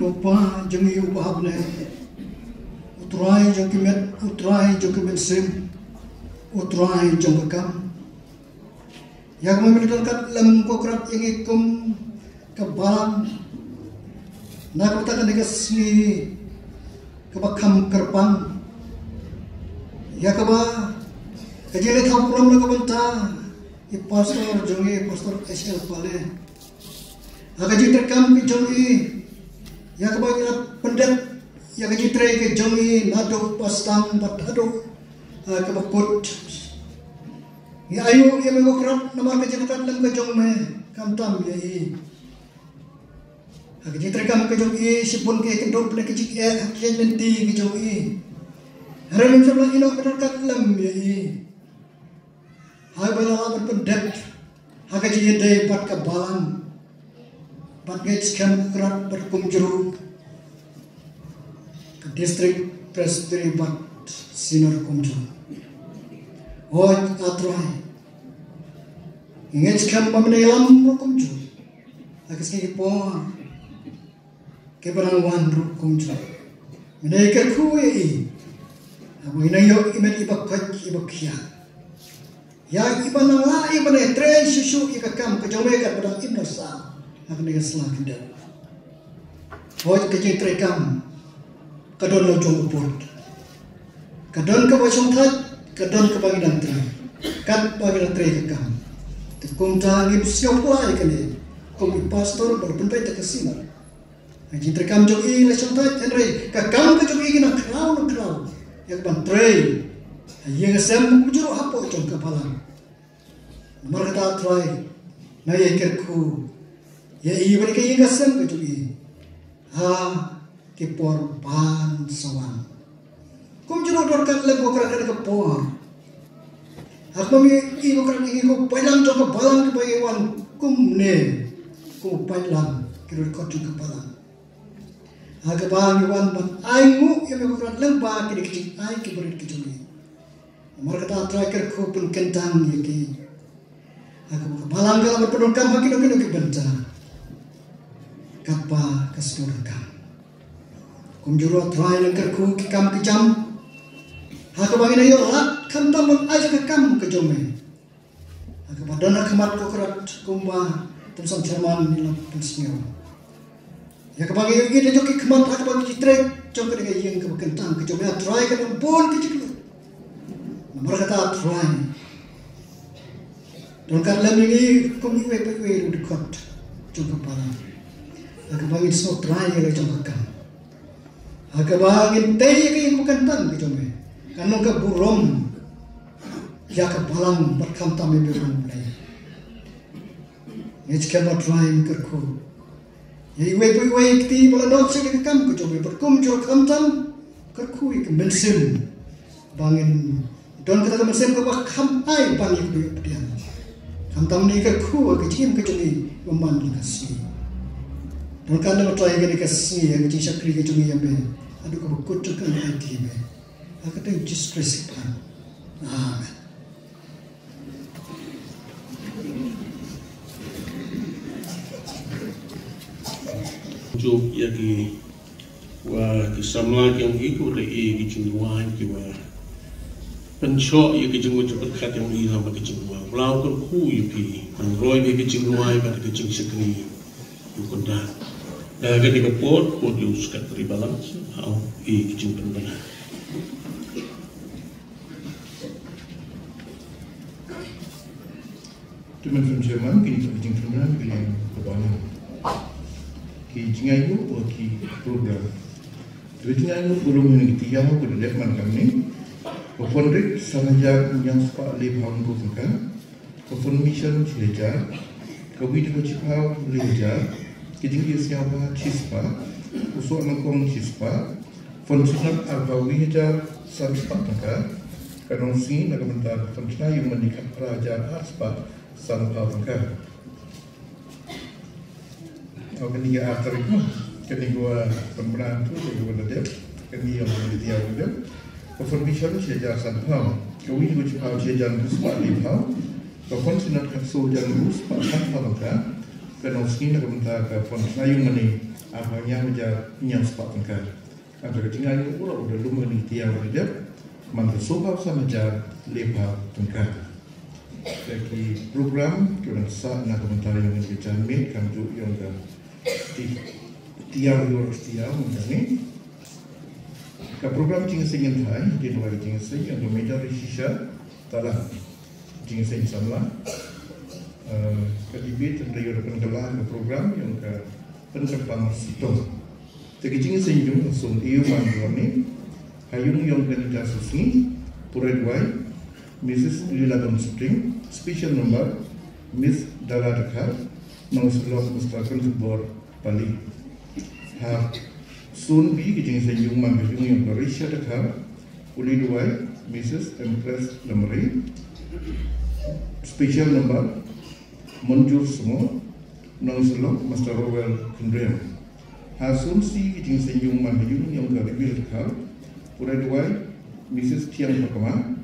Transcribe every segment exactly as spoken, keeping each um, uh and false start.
Ko Pa jong ngi uba ha bneng, U Trai jong ki met, U Trai jong ki mynsiem, U Trai jong ka kam. Ïa kaba me la ryngkat lem ko Kynrad ïa ngi kum ka balang na kata kane ka sngi kaba kham kyrpang, ïa kaba ka jingïathuh burom na ka bynta i pastor jong ngi, Pastor H L Pale. Ha ka jingtreikam ka jong i, ïa kaba ngi la pyndep ïa ka jingtrei ka jong i naduh ba sdang bad haduh, ah, kaba kut. Ngi ayu ïa me ko Kynrad namar ka jingryngkat lem ka jong me, khamtam ïa i. Ha ka jingtreikam ka jong i shibun ki ïakynduh bad ka jingeh ha ka jingïaid lynti ka jong i. Hynrei ngim shym la ïehnoh ban ryngkat lem Ba la lah ban pyndep ha ka jingïadei bad ka balang, bad ngeit skhem u Kynrad bad kumjuh ruh ka District Presbytery bad Synod kumjuh. Hooid A Trai, ngeit skhem ba men ïalam ruh kumjuh ha ki sngi ki por kiba nang wan ruh kumjuh. Men ïakyrkhu ïa i haba i nang ïoh i met iba koit iba khiah, ïa iba nang lah iba nang trei shuh shuh ïa ka kam ka jong me katba dang im nang sah ha kane ka sla khyndiat. Hooid, ka jingtrei kam ka don la u jong u pud, ka don kaba shongthait, ka don kaba ngi dang trei, katba ngi dang trei ka kam. Te kumta ngim sngew pla ïa kane kum i pastor ba la pynbeit da ka Synod. Ka jingtrei kam jong i la shongthait, hynrei ka kam ka jong i ka nang khraw nang khraw ïa ka ban trei ha ïing ha sem kumjuh ruh hapoh jong ka balang. Namar kata A Trai, nang ïakyrkhu ïa i bad ïa ka ïing ka sem ka jong i ha ki por ban sa wan. Kumjuh ruh don ka lem ko Kynrad ka por ha kaba me i ko Kynrad i ko paidlang jong ka balang kaba i wan kumne, ko paidlang ki dkhot jong ka balang. Ha kaba ngi wan ban ai nguh ïa me ko Kynrad lyngba kine ki jingai ki barit ki jong ngi. Namar kata A Trai kyrkhu pynkyntang ïa ki ha kaba ka balang ka lah ban pyndonkam ha kino kino ki bynta katba ka sngewdonkam. Kumjuh ruh A Trai nang kyrkhu ki kam ki jam ha kaba ngin ïoh lad khamtam ban ai ka kam ka jong me. Ha kaba don ha khmat ko Kynrad kumba Tymmen Chairman ngi la pynsngew, ïa kaba ngi ïohi da jong ki khmat ha kaba ngi trei jong ka dei ka ïing kaba kyntang ka jong me A Trai, ka dang bun ki jingkyllut. Namar kata A Trai, don ka lem ïa ngi kum iwei pa iwei ruh dkhot jong ka balang ha kaba ngin sngewtrai ïa la jong ka kam. Ha kaba ngin tei ïa ka ïing kaba kyntang ka jong me, kan long ka burom ïa ka balang bad khamtam ïa me ruh U Blei. Ngeit skhem A Trai, kyrkhu ïa iwei pa iwei kti ba la don sha ka kam ka jong me bad kumjuh khamtam kyrkhu ïa ka mynsiem ba ngin don kata ka mynsiem kaba kham ai ban ïa ka ïing ka sem. Khamtam ngi kyrkhu ïa ka jingim ka jong ngi ba man la ka sngi. Don ka lem A Trai ïa kane ka sngi ïa ka jingshakri ka jong ngi ïa me haduh kaba kut jong ka lei aiti ïa me. Ha ka kyrteng U Jisu Khrist. Amen. Jop ïa ki wa ki samla ki ong ki ko da i ki jingduwai ki wa pynshoh ïa ki jingmut jingpyrkhat ïa ong i lem bad ki jingduwai. Bla u kyrkhu ïa ki ban roi ïa ki jingduwai bad ki jingshakri ïa u Kynrad. Da kane ka por, por ïa u Secretary Balang ha ong i ki jingpynbna. Tymmen Chairman, kine ki jingpynbna ki liang ka balang. Ki jingai ïa ki program. Ki jingai ïa ki program, ki tiar ki dep man kane. Ka fund rit san hajar hynñiew spah laiphew hynriew tyngka. Ka fund mission shi hajar. Ka wi ka shiphew lai hajar. Ki jingïasngewbha shispah. U soh nyngkong shispah. Fund synod arphew wi hajar san spah tyngka. Ka nongsngi na ka bynta ka fund shna ïing mane khatphra hajar ar spah san spah tyngka. Kane ka ar tarik mo. Kane ka wa pynbna tu, kane ka wa da dep. Kane ka wa da dep. Ka fund mission shi hajar san spah. Ka wi ka shiphew shi hajar hynriew spah laiphew. Ka fund synod khatsaw hajar hynriew spah san spah tyngka. Ka nongsngi na ka bynta ka fund shna ïing mane arphew hynñiew hajar hynñiew spah tyngka. Hangta ka jingai ïa u la u da lum kane ka tiar ba dep man ka sawphew san hajar laiphew tyngka. Te ki program ki dang sah na ka bynta ïong ka janmiet, kam ju ïong ka ti tiar ïong tiar mynta ne. Ka program jingïaseng kynthei, ki dei ki jingïaseng ïong ka Meta Rishisha Tala. Jingïaseng samla. Eh, ka debate hynda ïoh da pynkylla ka program ïong ka Pynkylla Sitong. Te ki jingïaseng jong ka song ïa u man jong ne. Ha ïong ïong ka Nita Susngi, Purai Duwai, Missus Lila Gonspring, special number, Miss Dara Dkhar, Nongslok Mister Konsubor Pali. Ha song B ki jingïaseng jong man ka ïong ïong ka Risha Dkhar, Puli Duwai, Missus Empress Lamri. Special number Monjur Simo, Nongslok Master Rowell Kundrem. Ha sun C ki jingseng yung man ha yung yong ka Ribil Khar, Puredwai, Missus Tiang Pakma.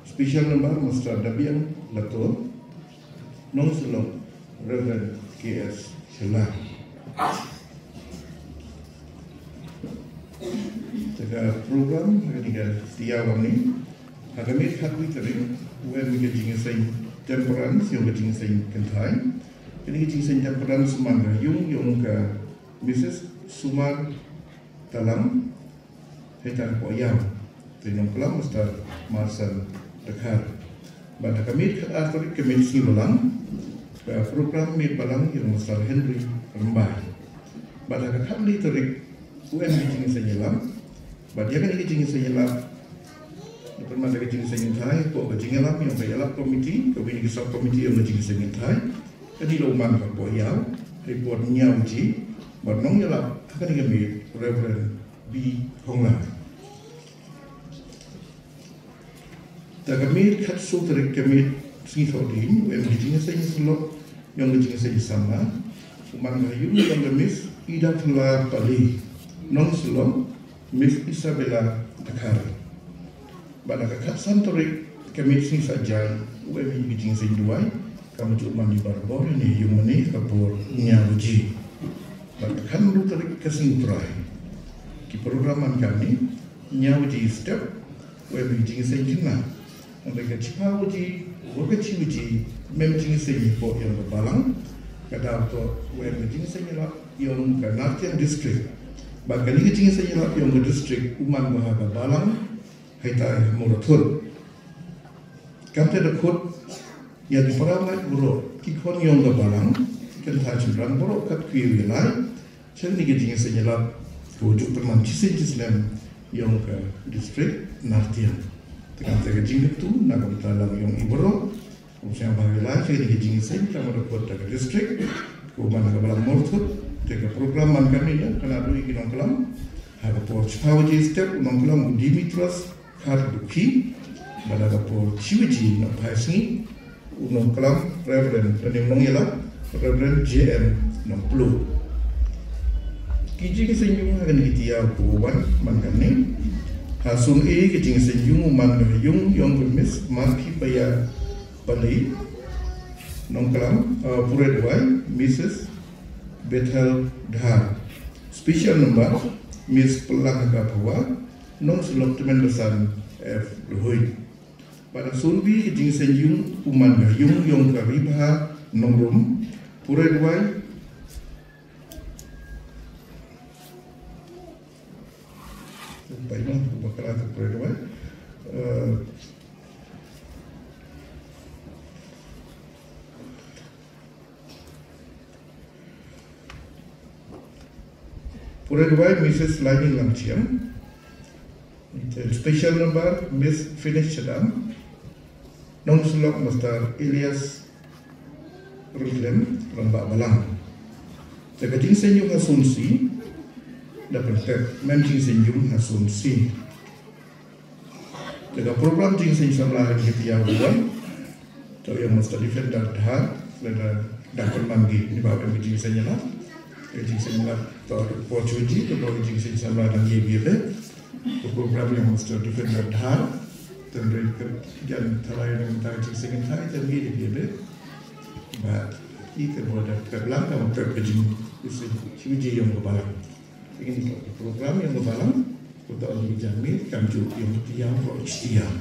Special number Master Dabiang Lato, Nongslok Reverend K S Shela. Te ka program ha kane ka tiaw ni, ha ka miet khatwi tarik u em ka jingseng temperance yong ka jingseng kynthai. Kane ka jingseng temperance man ka yung yong ka Missus Sumar Talang, hei tan ko yam. Te nongklam Master Marsan Dkhar. Bad ha ka miet khatar tarik ka miet sngi balang, ka program miet balang yong Master Henry Rymbai. Bad ha ka khatli tarik u em ka jingseng ïalap. Bad ïa kane ka jingseng ïalap, da pynman da ka jingseng kynthai, ko ka jingïalap yong ka ïalap committee, ka wini ka sub committee yong ka jingseng kynthai. Ka dei la u man ka ko ïaw, hei por ñiaw ji, bad nongïalap ha kane ka miet Reverend B Honglang. Da ka miet khatsaw tarik ka miet sngi Thohdieng, u em ka jingseng syllok yong ka jingseng samla, u man ka yung yong ka Miss Ida Thla Pali, nongsyllok Miss Isabella Dkhar. Bad ha ka khatsan tarik ka miet sngi Saitjaiñ, u em ka jingseng duwai, kam ju man i barabor ïa ne yung mane ka por ñiaw ji. Bad ha ka khathynriew tarik ka sngi Trai, ki program man kane, ñiaw ji step, u em ka jingseng khynnah. Hynrei ka chiphaw ji, wa ka chiw ji, mem jingseng hapoh yong ka balang. Ka daw toh u em ka jingseng ïalap yong ka Nartiang District. Bad kane ka jingseng ïalap yong ka district u man bha ha ka balang, hei tai ha Mawrathut. Kamte da khot ïa ki para lait baroh, ki khon yong ka balang, ki kynthai shynrang baroh kat ki ïalai sha kane ka jingseng ïalap, ko ju pynman shisien shisnem yong ka district Nartiang. Te kamte ka jingkyntu na ka bynta lang yong i baroh, um sngewbha ïalai sha kane ka jingseng, ka mut da khot da ka district, ko man ha ka balang Mawrathut. Te ka program man kane ïa ka naduh ïa ki nongklam. Ha ka por chiphaw baje step u nongklam u Dimitros Khar Dukhi. Bad ha ka por chiw baje nohphai sngi u nongklam Reverend, lane u nongïalap Reverend J M Nongpluh. Ki jingseng yung ha kane ka tiaw ko wan man kane. Ha sun A ka jingseng yung u man ka yung yong ka Miss Marki Paya Pali, nongklam, uh, Puredwai, Missus Bethel Dhar. Special number Miss Pelang Haka Phawa, nongsyllok Tymmen Basan F Luhuid. Bad ha sun B ka jingseng yung u man ka yung yong ka Ribha Nongrum, Puredwai. Pai no, bakala tu Puredwai. Eh, Puredwai Missus Laini Langchiang. Special number Miss Finish Chadam. Nongsyllok Master Elias Rengklem, Rangbah Balang. Te ka jingseng yung ha sun C, da pynpep, mem jingseng yung ha sun C. Te ka program jingseng samla ha ki tiaw ruwan. To yong Master Defender Dhar, lada da pynman ki, ni ba em jingseng ïalap. Jingseng ïalap, to por chuji, to jingseng samla dang ye bi be. Ko program yong Master Defender Dhar, tynrai ka jan tharai na ka jingseng kynthai, tynrai de bia be. Bad ite bo da pep lang, ka pep ka jing, ise, chuji yong ka balang. Ite ko program yong ka balang, ko to ni jan mi, kam ju yong tiang, ko tiang.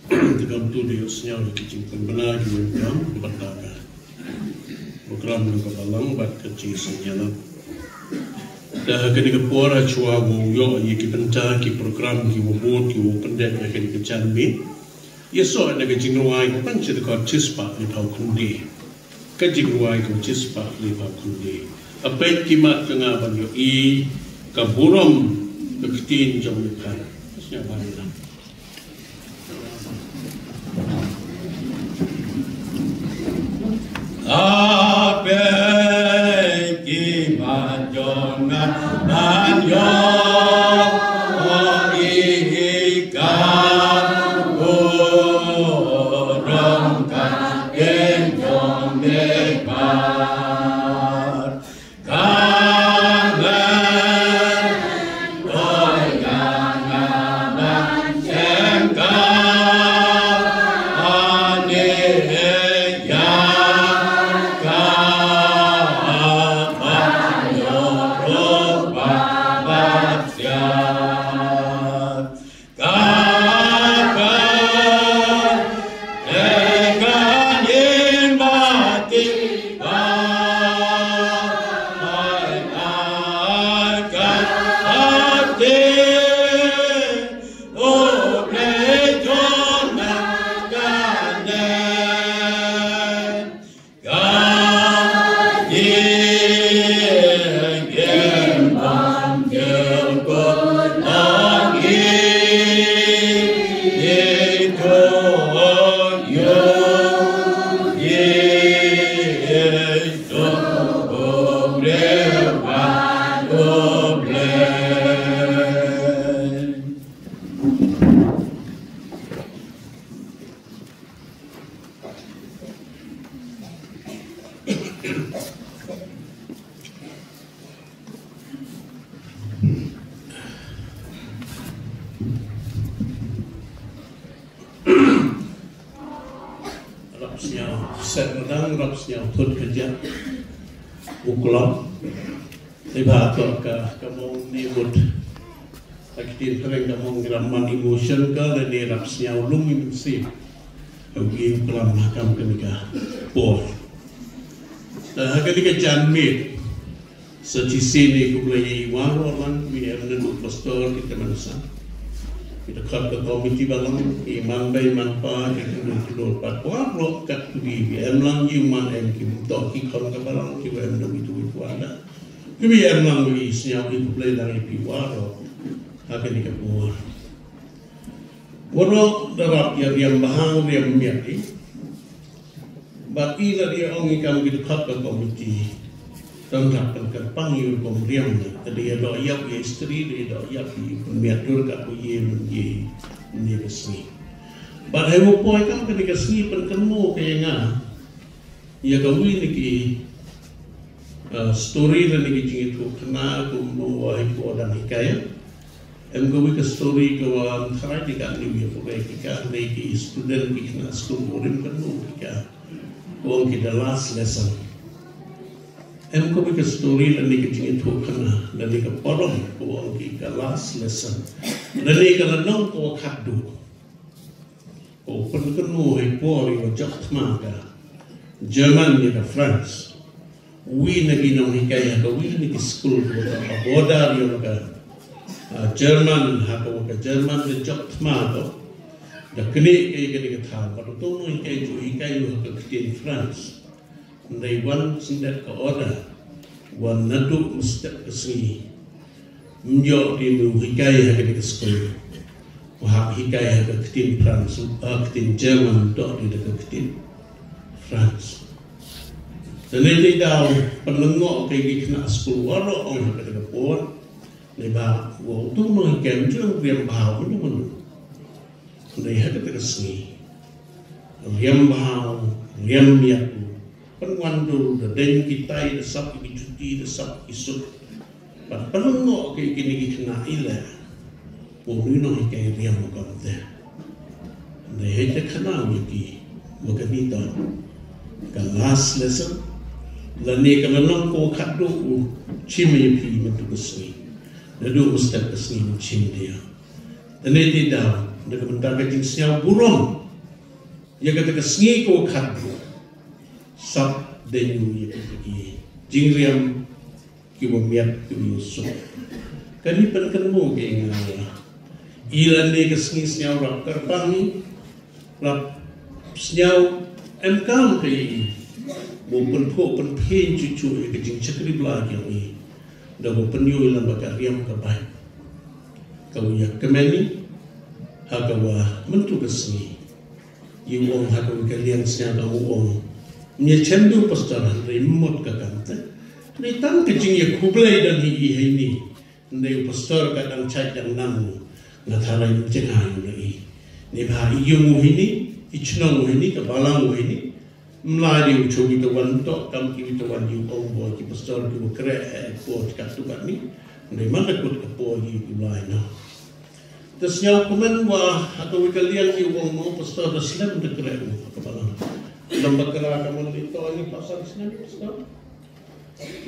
Te kam tu de ïohsngew ïa ki jingpynbna ki wan kam bad da ka program na ka balang bad ka jingseng ïalap. Te ha kane ka por ha shuwa wow ïoh ïa ki bynta ki program ki wa bud ki wa pyndep ïa kane ka janmiet. Ïasoh na ka jingrwai ka tang shi dkhot shispah laiphew khyndai. Ka jingrwai ka shispah laiphew khyndai. Ka peit ki mat ka nga ban ïohi ka burom ka ktien jong U Blei. Sngewbha ïa. Ape ki ma jong nga ban ïoh i ka u Rap sniaw set medang, rap sniaw thut kejap. U klop. Iba to ka ka mong ni mut. Ka ktien phareng ka mong gram man emotion ka le ni rap sniaw lum im si. Ka wi u klam ha kam ka ni ka por. Ta ha ka ni ka jan mit. Sa shisien khublei ïa i waroh lang, wi em na u pastor, kita mansa, kita khot ka komiti balang, i man bei man pa, kita dul dul pat waroh kat tu, wi em lang, i man em ki to ki khon ka balang, ki em na wi tu wi tu anda. Ki wi em lang wi sniaw i khublei lang i pi waroh. Ha ka ni ka por. Waroh da rap ïa riam bha riam miat i. Bad i la dei ong i kam ki dkhot ka komiti. Tang hap tang kyrpang i rukom riam na. Ka dei ïa doh ïap ïa istri, dei ïa doh ïap ïa i miat dur ka ku ïa mun ïa ni ka sngi. Bad hai mo poi kam ka ni ka sngi pynkynmaw ka ïa nga. Ïa ka wi ni ki, uh, story lane ki jingïathuh khana kumno wa hi ko dang hikai. Em ka wi ka story ka wa tharai di ka ni wi ko ki ka ni ki student ki khynnah skul ko rim ka nu ki ka. Ko ong ki the last lesson. Em ka wi ka story lane ki jingïathuh khana lane ka parom ko ong ki ka last lesson. Lane ka lanong ko khatduh. Ko pynkynmaw ha i por i wa jop thma ka German ïa ka France. Wi na ki nonghikai ha ka wi na ki skul ko ka border ïa ka, ah, German ha ka wa ka German ka jop thma ko. Da kane ka ïa ka ni ka thaw ka to nonghikai ju hikai ïa ka ktien France. Ndai wan syndet ka order wan naduh mynstep ka sngi. Mjok di nu hikai ha ka ktien skul. Wa hap hikai ha ka ktien France, ha ka ktien German dok di da ka ktien France. Tane te daw pynlyngngoh ka ki khynnah skul waroh ong ha ka por. Ne ba wa utung nong hikai mjok riam bha mjok mjok. Ndai ha kata ka sngi. Riam bha, riam miat. Pynwan dur da deng kitai da sap ki juti da sap ki sut. Pat pynlyngngoh ki kini ki khynnah ila. Pynlyngngoh hi kai riam kam te. Ndai ha kata khana wi ki. Wa ka ni ton. Ka last lesson. Lane ka lanong ko khatduh u chim ïa phi mynta ka sngi. Naduh mynstep ka sngi u chim ïa. Tane te daw, da ka bynta ka jingsngew burom. Ïa kata ka sngi ko khatduh. Sap dei ïa kata ki jingriam ki wa miat ki wa suk. Kani pynkynmaw ki nga ïa. Ila ne ka sngi sngew rap kyrpang ni. Rap sngew em kam ka i. Wa pynphuh pynphin chuchu ïa ka jingchakri bla ki i. Da wa pynïoh ila ba ka riam ka bai. Ka wa ïa kmen ni. Ha ka wa mynta ka sngi. Ïa u ong ha ka wi ka liang sñiaw ka u ong. Ym ïa chem da u pastor hynrei mut ka kam te. Hynrei tang ka jingïakhublei dang hi i hei ni. Hynrei u pastor ka dang chait dang nang. Nga tharai ym jngai u na i. Ni bha i yung u hei ni, i chnong u hei ni, ka balang u hei ni. Mlai di u chu ki ta wan to, kam ki ta wan ïa u ong bo ki pastor ki u kreh, eh, bo ka tu ka ni. Hynrei man ka kut ka po ïa u lai na. Te sñiaw kmen wa, ha ka wi ka liang ïa u ong mo pastor da slem da kreh mo, ha ka balang. Lem ba kra ka mon li to ni phaw san snem, pastor.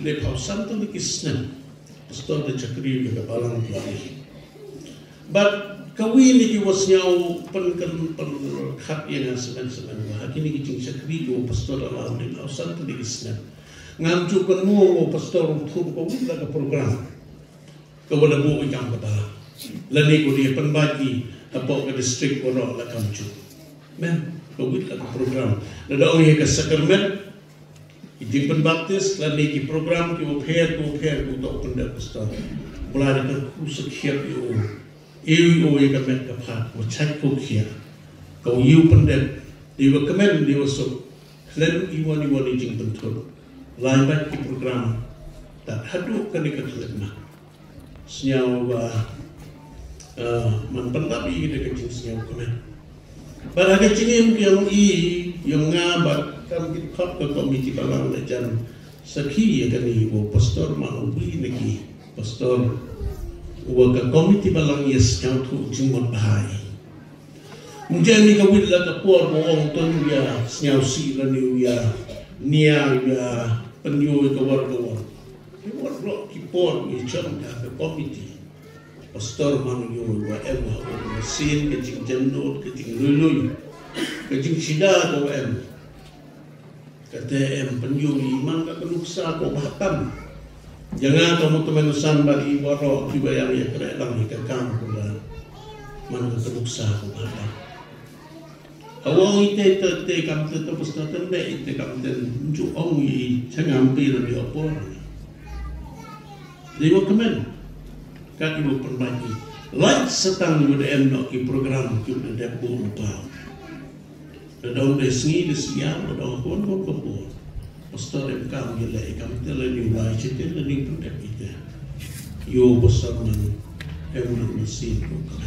Li phaw san to li ki snem. Pastor da chakri ïa ka balang ki. But Ka wi na ki wa sñiaw pynkan pynrkhat ïa nga semen semen wa ha kini ki jingshakri ki wa pastor Alauddin Awsan kini ki snem. Ngam ju kynmaw wa pastor u thur ka wi la ka program ka wa la buh i kam ka ba lane ko dei pynbait i hapoh ka district waroh la kam ju. Men, ka wi la ka program la da ong ïa ka sakrament, i jingpynbaptis lane ki program ki wa pher ki wa pher ki wa toh pyndep pastor. Bla da ka khu sakhiat ïa u. Iu iu ïa ka met ka phad wa chait ko khia ka u iu pyndep. Di wa kmen di wa suk khlem iwan iwan i jingpynthut. Lai bait ki program tat haduh kane ka khlem ma sñiaw wa man pyndap i da ka jingsñiaw kmen. Bad ha ka jingim ki yong i yong nga bad kam ki khot ka komiti balang la jan sakhi ïa kane wa pastor ma u wi na ki pastor wa ka komiti balang ïa sñiaw thu jingmut bha i. Mjani ka wit la ka por ba ong ton ïa sñiaw si la ni ïa nia ïa pynyoh ka war ka war. Ki war ro ki por ïa chong ka ka komiti. Pastor man ïa wa em ha u sin ka jing jannot ka jing lui lui ka jing sida ka wa em. Kata em pynjul i man ka nuksa ko bahtam. Jangan kamu temen san bagi waro ki bayang ya kena lang ka kam ko ba. Man ka nuksa ko bahtam. Awang ite te te kam te to pasta tende ite kam te nju ong i changam pi na di opor. Di wa kemen. Kat ibu perbaiki. Like setang ibu da em no ki program ki udah dep bu lupa. Da dong da sngi da sngi da dong kon kon ko por. Pastor em kam ïa leh kam te la ni lai chete la ni pun dep ite. Yo pastor man em na masin ko kam.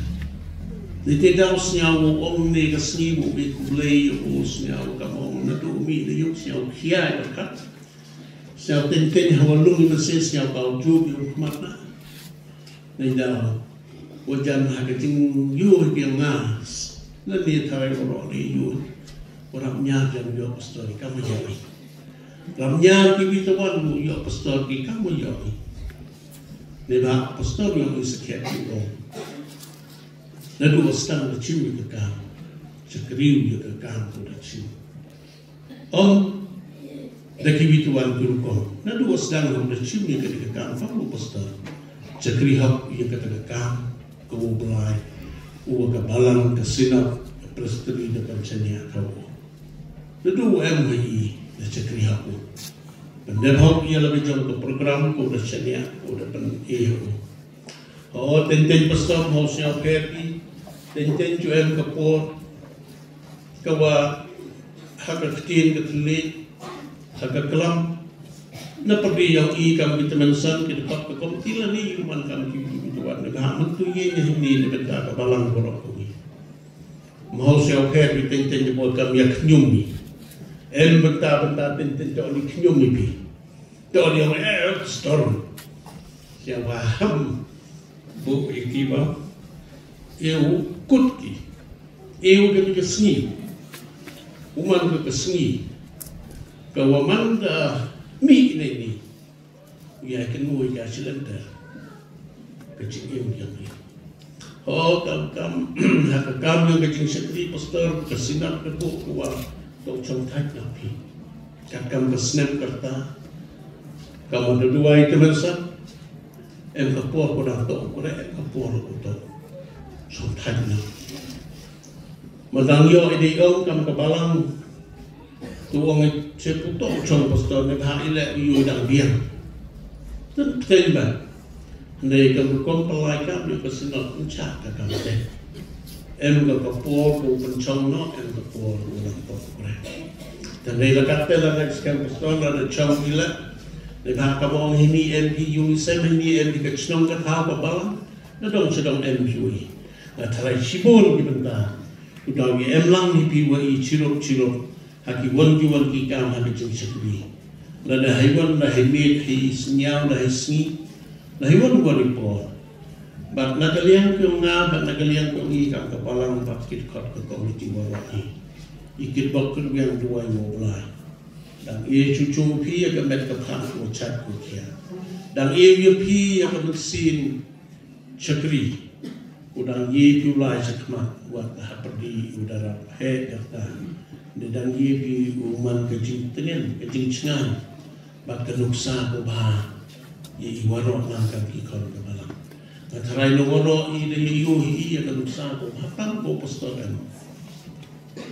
Ni te dau sñiaw ong ne ka sngi bu bi kublei yo sñiaw kam ong na do mi da yo sñiaw khia kat. Sñiaw ten ten hawa lung i masin sñiaw kau ju bi mat na. Nai da wajan ha ka jing yu ha ka ngas. Lani tharai waro ni yu. Warap nyar jan yu pastor ni kama yu ni. Ram nyar ki bi tawan yu pastor ni kama yu ni. Ni ba pastor yu ni sakit yu. Nadu wastan da chiu yu ka kam. Chakriu yu ka kam ko da chiu. Om da ki wituan ki rukom na du sdang hom da chim ïa ka dei ka kam fa u pastor. Chakri hok ïa ka dei ka kam ka u blai u ka balang ka sinap ka prestri da kan chania ka u. Na du em ha i da chakri hok u. Pendem hok ïa la ka jong ka program ko da chania ko da pen e u. Ho ten ten pastor ho sñiaw pher ki ten ten ju em ka por. Ka wa ha ka ktien ka thli ha ka klam na pyrdi yong i kam ki temen san ki depot ka komiti la ni man kam ki ki tu wan ne ha man tu ye ne ni ne benta ka balang borok ko ni. Mo sñiaw pher ki ten ten ju bot kam ya khñium ni. Em benta benta ten ten to ni khñium ni pi. To ni ong eh storm. Sñiaw wa ham bu i ki ba. Eu kut ki. Eu ka ka sngi. Uman ka ka sngi. Ka wa man da mi ne ni. Ya ka ngui ka silenter. Ka ching eu ka mi. Ho kam kam ha ka kam ka jing sekretari pastor ka sinap ka bu ka wa. To chong thai na pi. Kat kam ka snem karta. Ka mo da duai ka mensa. Em ka por ko dang to ko em ka por ko to. Chong thai na. Ma dang yo i dei ong kam ka balang. Tu ong i che pu to chong pastor ne ha i le yu dang biang. Ten ten ba. Ne kam rukom palai kam ne ka sinap ncha ka kam te. Em ka ka por ko kan chong no em ka por ko dang to ko re. Ten ne la ka te la ka skam pastor la da chong i le. Ne ha ka bong hi ni em ki yu sem hi ni em ki ka chnong ka thaw ka balang. Na dong chadong em yu i. Na tharai chibun ki benta. Ku dau ki em lang hi pi wa i chirup chirup. Ha ki wan ki wan ki kam ha ki jingchakri. La da hai wan la hai miet hai sñiaw la hai sngi. La hai wan wan i por. Bad na ka liang ki nga bad na ka liang ki ngi kam ka balang bad kit kot ka komiti wa wa i. I kit bok kit wiang duwai wa blai. Dang i chuchu pi ya ka met ka phang ko chat ko kia. Dang i ya pi ya ka meksin chakri. U dang ïa phi u lai shakhmat wat ha pyrdi u da rap heh ïa kata. Ne dang ïa phi u man ka jingtngen, ka jingchngaiñ bad ka nuksa kaba bha ïa i waroh nangta ki khon ka balang. Nga tharai na waroh i da ïa ïoh hi ïa ka nuksa kaba bha tam ko pastor em.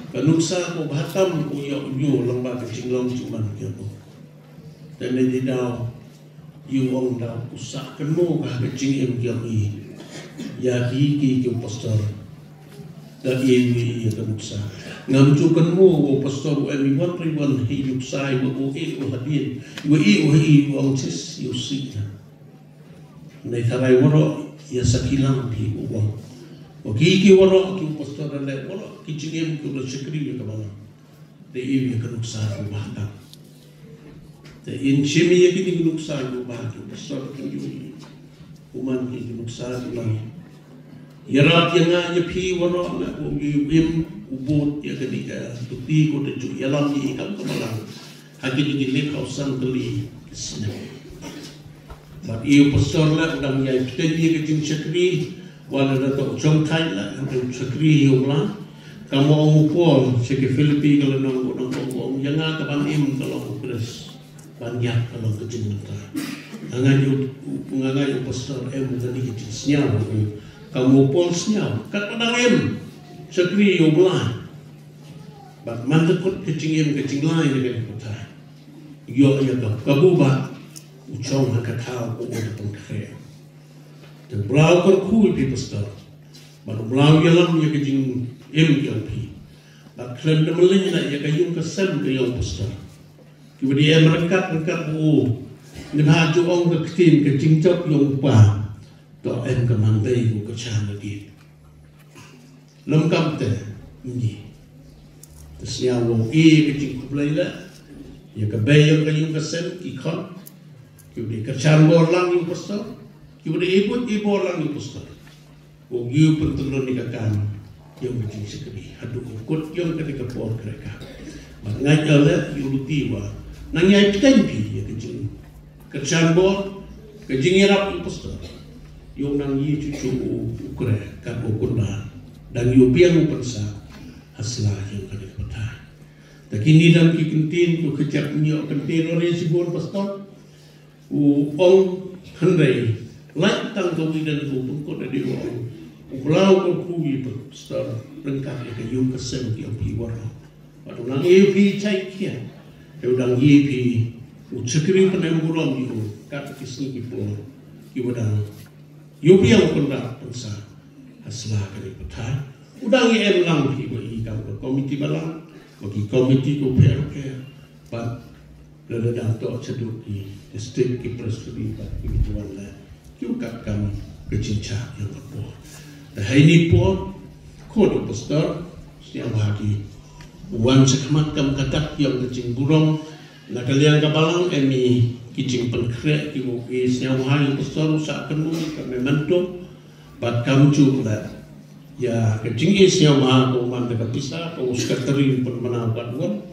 Ka nuksa kaba bha tam ko ïa u ïoh lang ba ka jinglong jingman ki ïa ko. Te ne di daw ïa u ong daw u sah kynmaw ka ha ka jingim ki ïa i. Ïa ki ki ki u pastor. Da ïa ïa ïa ka nuksa. Ngam ju kynmaw u pastor u em i wan ri wan hi nuksa i wa u i u hadien. I wa i u hi u ong sis ïa u si. Nai tharai waroh ïa sakhi lang phi u ong. Wa ki ki waroh ki u pastor da leh waroh ki jingim ki u la shakri ïa ka balang. Te im ïa ka nuksa kaba bha tam. Te in shim ïa kine ki nuksa kaba bha ki pastor ki ïoh. U man ki nuksa ki lang. Ïarap ïa nga ïa phi waroh nga kum ïa u im u bud ïa kane ka tuti ko te ju ïalam ïa i kam ka balang. Ha kine ki lip hausan kali ki snem. Bad ïa u pastor la u dang ïai pynten ïa ka jingshakri, wat la da u jong thai la, u shakri ïa u la. Ka mo ong u Paul sha ki Philippi ka la nong u dang ong ong ïa nga ka ban im ka long u Khrist. Ban ïap ka long ka jingmyntoi. Nga ngai u nga ngai u pastor em ka ni ka jingsngew. Ka mo Paul sngew. Kat ka dang im shakri ïa u Blei. Bad man ka kut ka jingim ka jinglai na ka pathai. Ïoh ïa ka kabu ba u chong ha ka thaw ko u da pynkhre. Te blau kyrkhu ïa phi pastor. Bad blau ïalam ïa ka jingim ïa phi. Bad khlem da mlien la ïa ka yung ka sem ka ïong pastor. Ki ba di em ryngkat ryngkat u. Ngin ha ju ong ka ktien ka jingjop ïong pa. To em ka mandai ko ka chan lagi. Lem kam te ngi. Te sñiaw wong i ka jingkhublei la. Ïa ka bei ïa ka yung ka sem ki khon. Ki u dei ka chan bor lang yung pastor. Ki u dei i bor lang yung pastor. Wong yu pyntlun ni ka kam yung ka jingshakri. Haduh u kut yung ka dei ka por kre ka. Ba ngai ka le yu luti wa. Nang ïai pteng pi ïa ka jing. Ka chan bor, ka jingïarap u pastor. Ïoh nang ïa chuchu u kre kan u kunda. Dan ïoh biang u pensa hasla ïa ka dei pathai. Ta kini dan ki kentin ku kejap nyo kentin ore si bor pastor. U ong hynrei lai tang ka wi dan ku pengkot da di ong. U blau ko ku wi pastor. Rengkap ïa ka yung ka sem ki ong pi waro. Bad u nang ïa phi chai khia. Te u dang ïa phi u chakri pynem burom ïa u kat ki sngi ki por. Ki u dang ïa phi ïa u kynrad pynsa. Hasla ka dei pathai. U dang ïa em lang phi ba i kam ka komiti balang. Ba ki komiti ko pher pher. Bad lada dang tok chaduk ki district ki presbytery bad ki tuan la. Ki u kat kam ka jingchah ïa ka por. Da hai ni por. Ko do pastor, sñiaw bha ki. Wan sa khmat kam ka dak ïa ka jingburom, na ka liang ka balang em i ki jingpynkhreh ki u ki sñiaw bha ïa pastor u sa kynmaw ka memento, bad kam ju la. Ïa ka jing i sñiaw bha ko man da ka pisa, ko u secretary pynmana bad wan,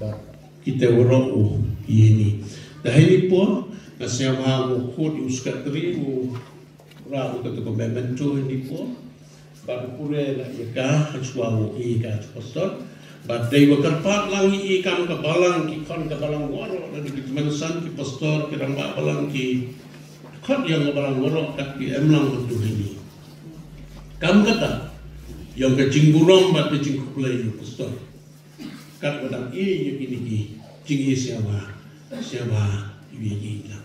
bad kita waroh u ïa ni. Da hai ni por, na sñiaw bha u khot u secretary u Ra u kata ko memento ni po. Ba u pure la ïa ka ha chwa u i ka chwa pastor. Ba dei wa kyrpad lang i kam ka balang ki khon ka balang waroh la di ki mensan ki pastor ki rangbah balang ki khot ïa ka balang waroh kat ki em lang tu ni. Kam kata ïa ka jingburom ba ka jingkhublei ïa pastor. Kat ba dang i ïa kini ki jingïaseng ba seng ba ïa ki la.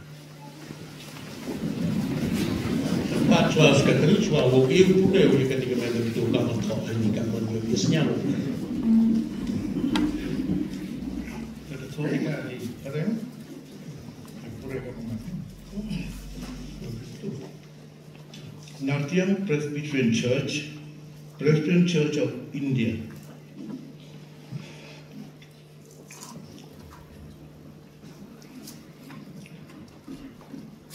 Ba chwa secretary chwa wo i ru de ïa kini ki mai tu kam thok ni kam ban ïa seng. Kata thok ni ka ni karen. Pure ka ma. Nartiang Presbyterian Church, Presbyterian Church of India.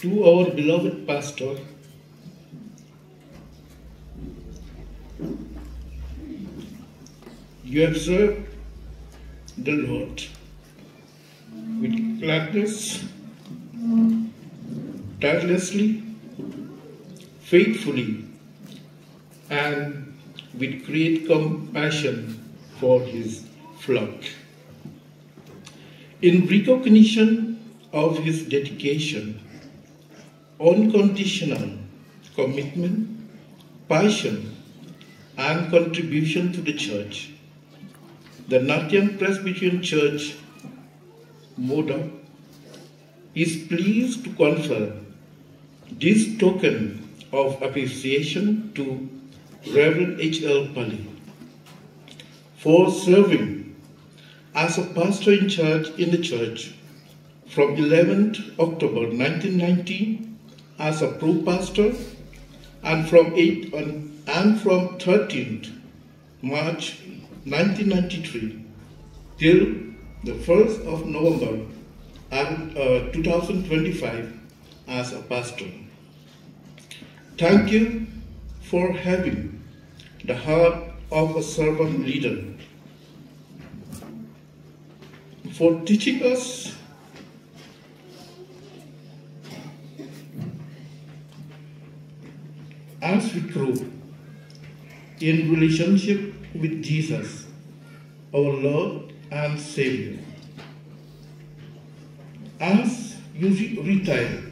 To our beloved pastor, you have served the Lord with gladness, tirelessly, faithfully, and with great compassion for his flock. In recognition of his dedication, unconditional commitment, passion, and contribution to the church, the Nartiang Presbyterian Church, Modoc, is pleased to confer this token of appreciation to Reverend H L Pali for serving as a pastor in charge in the church from eleventh October nineteen ninety as a pro pastor, and from eight and, and from thirteenth March nineteen ninety-three till the first of November and, uh, two thousand twenty-five as a pastor. Thank you for having the heart of a servant leader, for teaching us as we grow in relationship with Jesus, our Lord and Savior. As you re- retire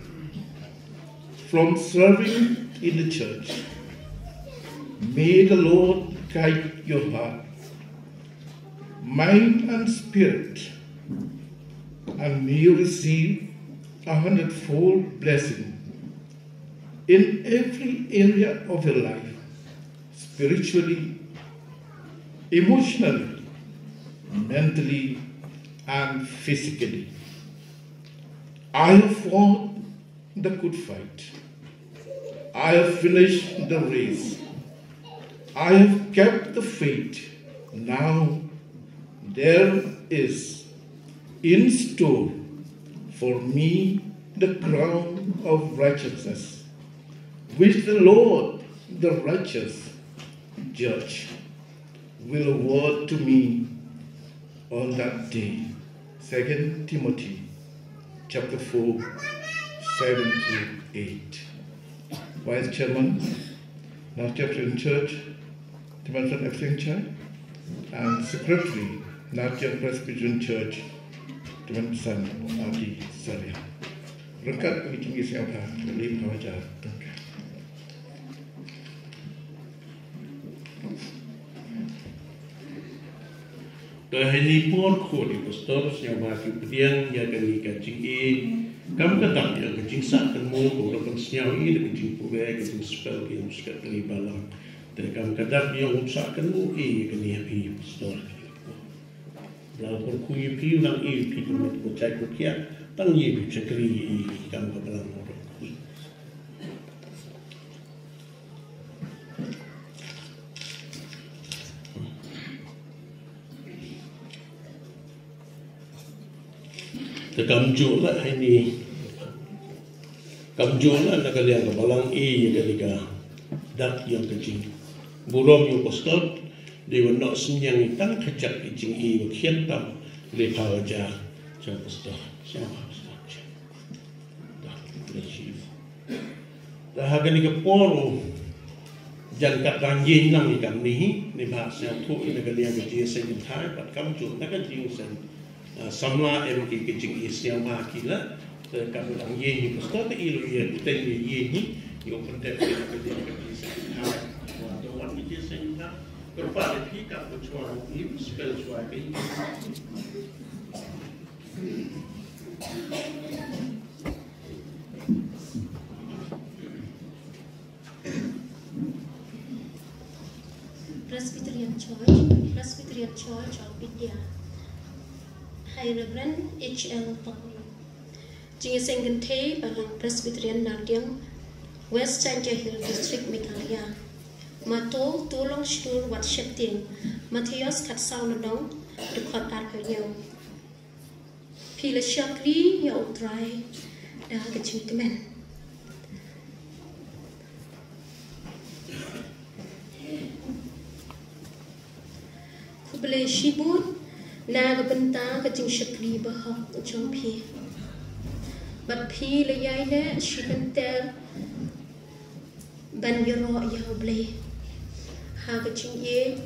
from serving in the church, may the Lord guide your heart, mind, and spirit, and may you receive a hundredfold blessing in every area of your life, spiritually, emotionally, mentally, and physically. I have fought the good fight. I have finished the race. I have kept the faith. Now there is in store for me the crown of righteousness, which the Lord, the righteous judge, will award to me on that day. Second Timothy chapter four, seven to eight. Vice Chairman, Nartiang Presbyterian Church, Timansan F C N Chai, and Secretary, Nartiang Presbyterian Church, Timansan Adi Saria. Ryngkat bad ki jingïaseng bha, ka lim hajar tyngka. Te ha kane por khuid ïa u pastor, sngewbha pdiang ïa kane ka jingïeit kam ka dak ïa ka jingsah kynmaw, ka ban sngewbha ïa ka jingpule, ka jingspel, ka jingspel ïa ka balang. Te kam ka dak ïa u sah kynmaw ïa kane ha phi pastor. Bla por khuid ïa phi, nang ïa phi ka met ko chai ko kiak, tang ïa phi chakri ïa kam ka balang. Te kam ju la ha kane, kam ju la na ka liang ka balang ïa kane ka dak ïa ka jingburom ïa u pastor. Dei ban noh synñiang ïa tang ka jaka jingïeit ba khian tam, le pha ja, ja u pastor. Ja u pastor. Te ha kane ka por u jan kat dang ïeng nang ïa kane hi, ne ba sngewthuh ïa ka liang ka jingïaseng kynthei, bad kam ju na ka jingïaseng, ah, samla em ki ka jingïaseng ma ki la, te kam dang ïeng hi pastor te i lu ïa te ïeng hi, ïa u pyndep ïa ka liang ka jingïaseng kynthei. Wa to wan ki jingïaseng kynthei, kyrpad ïa phi kam ku chwa ïa spell chwa ka ïa. Presbyterian Church, Presbyterian Church of India. High Reverend H L Pali. Jingïaseng kynthei Balang Presbyterian Nardiang, West Jaintia Hills District, Meghalaya. Mato, Tulong Shtur wat Sheptieng, Mathaios khatsaw lynnong, dkhot arphew hynñiew. Phi la shakri ïa U Trai da ka jingkmen. Khublei shibun na ka bynta ka jingshakri bahok jong phi. Bad phi la ïaineh shibynter ban ïaroh ïa U Blei. Ha ka jingïeit,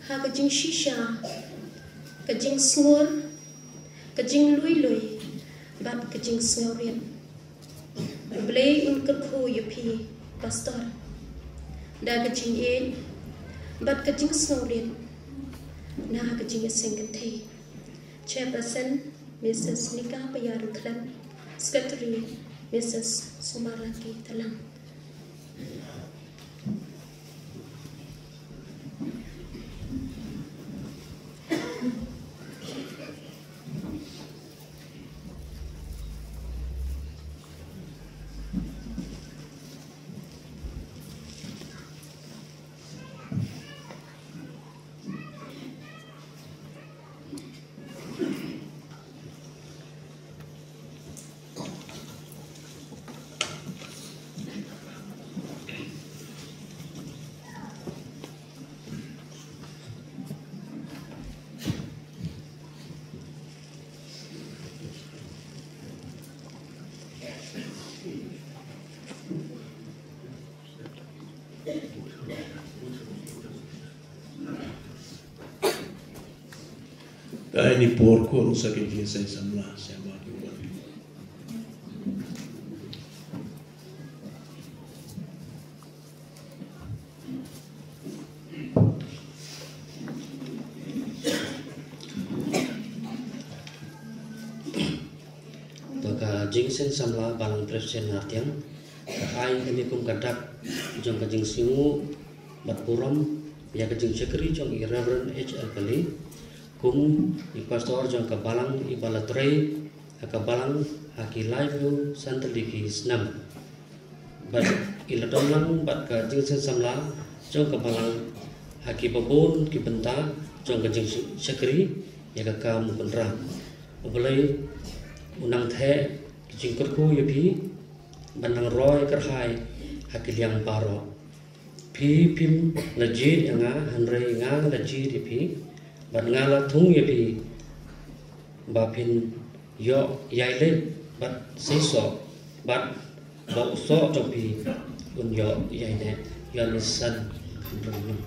ha ka jingshisha, ka jingsngur, ka jingluilui, bad ka jingsngewrit. U Blei un kyrkhu ïa phi, Pastor, da ka jingïeit bad ka jingsngewrit na ka jingïaseng kynthei. Chairperson, Missus Nika Payar Khlem. Secretary, Missus Sumarlaki Talang. Te ha kane ka por khun sa ka jingïaseng samla sha ba ki wan. Te ka jingïaseng samla Balang Presbyterian Nartiang ka ai kane kum ka dak jong ka jingsngewnguh bad burom ïa ka jingshakri jong i Reverend H L Pali kum i pastor jong ka balang, iba la trei ha ka balang ha ki laiphew san tylli ki snem. Bad i la don lang bad ka jingïaseng samla jong ka balang ha kiba bun ki bynta jong ka jingshakri ïa ka kam u kynrad. U Blei un nang theh ka jingkyrkhu ïa phi ban nang roi kyrhai ha ki liang baroh. Phi phim la jied ïa nga, hynrei nga la jied ïa phi, bad nga la thung ïa phi ba phin ïoh ïaileh bad seisoh, bad ba u soh jong phi un ïoh ïaineh. Ïoannis san, hynriew.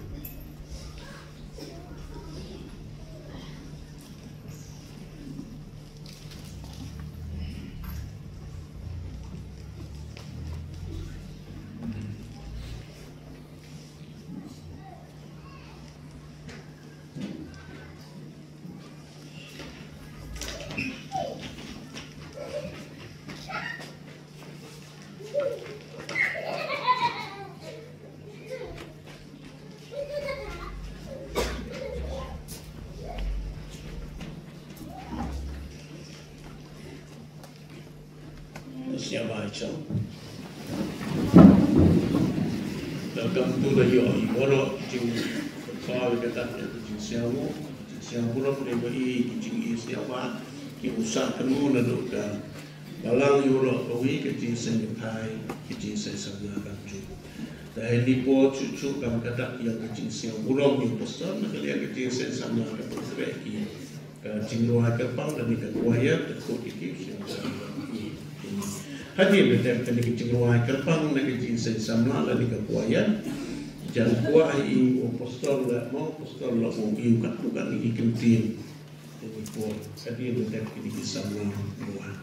Sngewbha ïa ka. Te kumta la ïoh ïa baroh ki jingpynpaw ïa kata ka jingsngewnguh, jingsngewnguh ruh, lem bad ki jingisngew ba ki u sah kynnoh naduh ka balang ïa baroh kawei ka jingïaseng kynthei, ka jingïaseng samla kam ju. Te ha kane ka por shuh shuh kam kata ïa ka jingsngew burom ïa u pastor na ka liang ka jingïaseng samla ka pyntrei ki ka jingrwai kyrpang lane ka choir, te khot ïa ki sngewbha. Hadien ba dep kane ka jingrwai kyrpang na ka jingïaseng samla lane ka choir, jan kwah ïa u pastor la mo, pastor la ong ïa u katto katne ki kyntien. Kane ka por hadien ba dep kine ki samla rwai.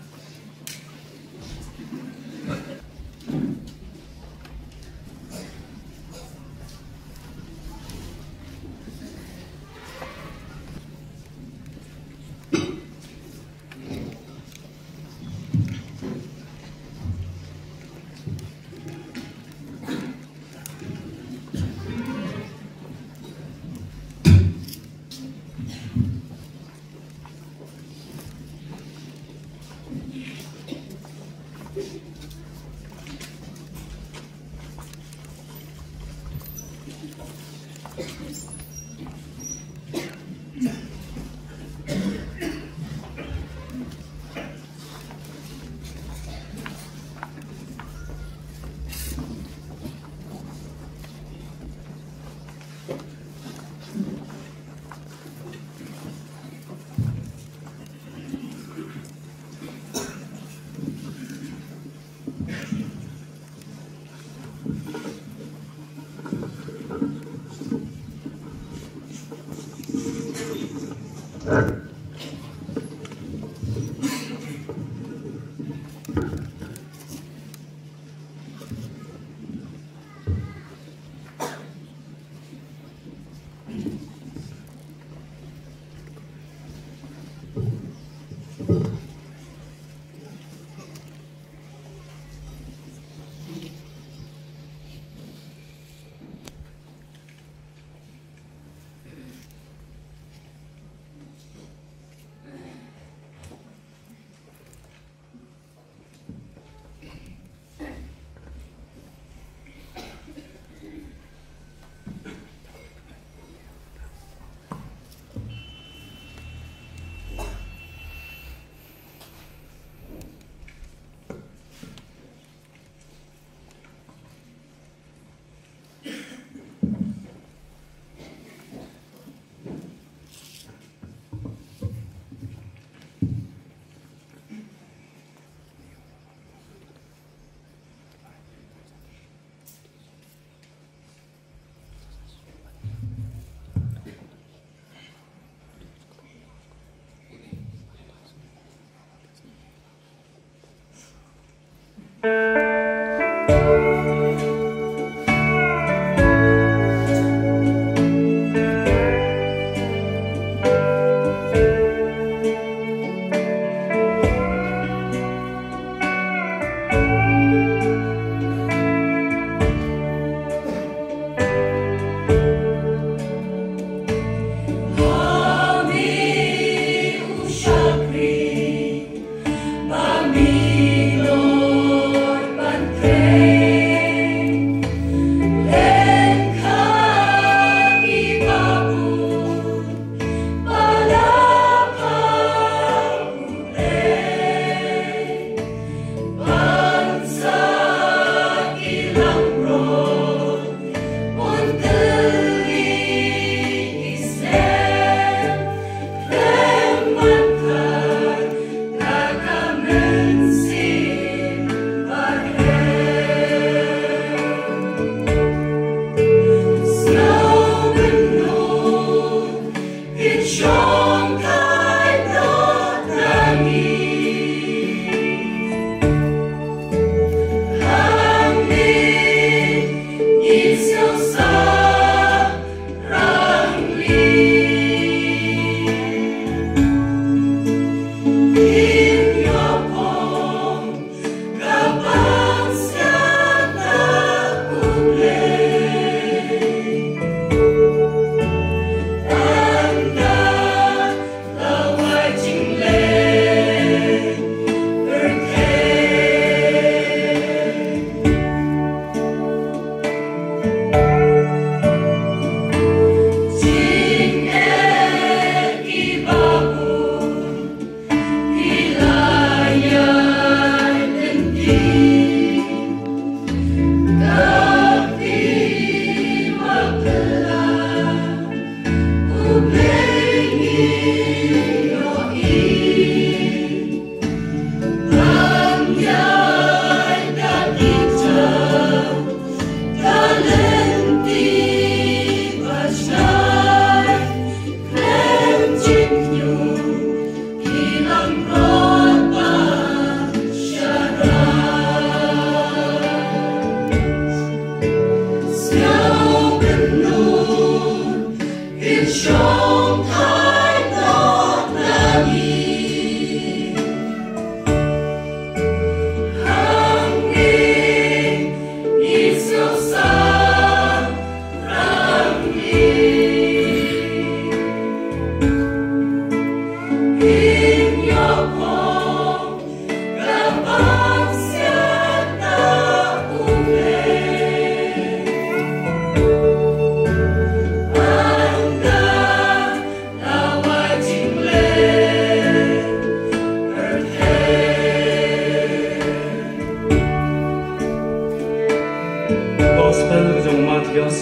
Gospel ka jong u Mathaios,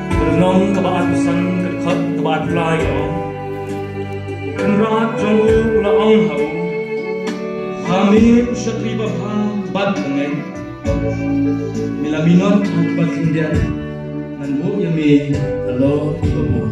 ka lynnong kaba arphew san, ka dkhot kaba arphew lai ka ong: U Kynrad jong u u la ong ha u, ha me u shakri babha bad bangeit, me la minot ha kiba khyndiat, ngan buh ïa me halor kiba bun.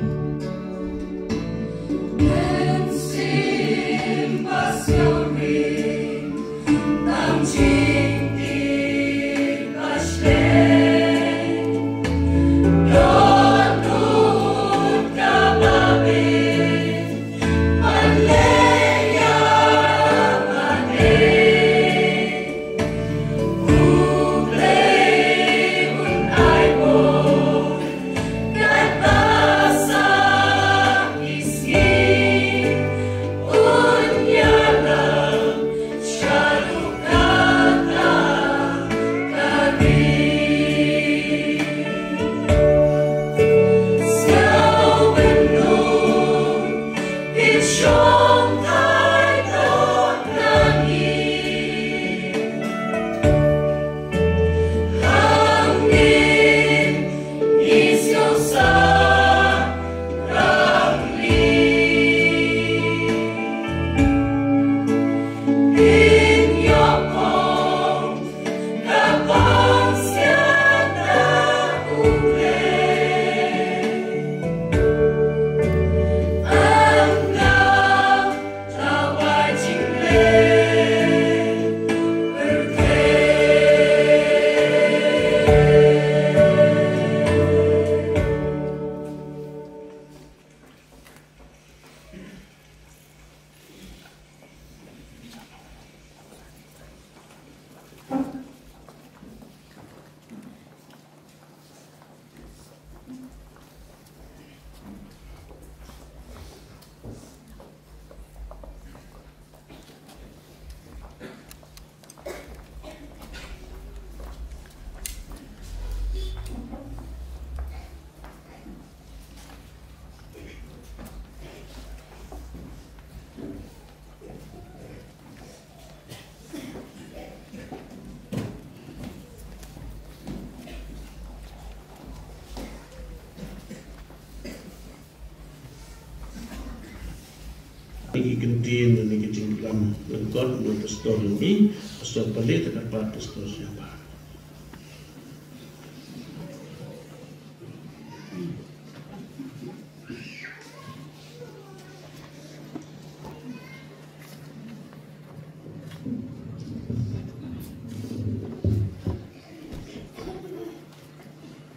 Ki kyntien ne ki jingklam lyngkot u pastor jong ngi, pastor Pale, te kyrpad pastor Siaba.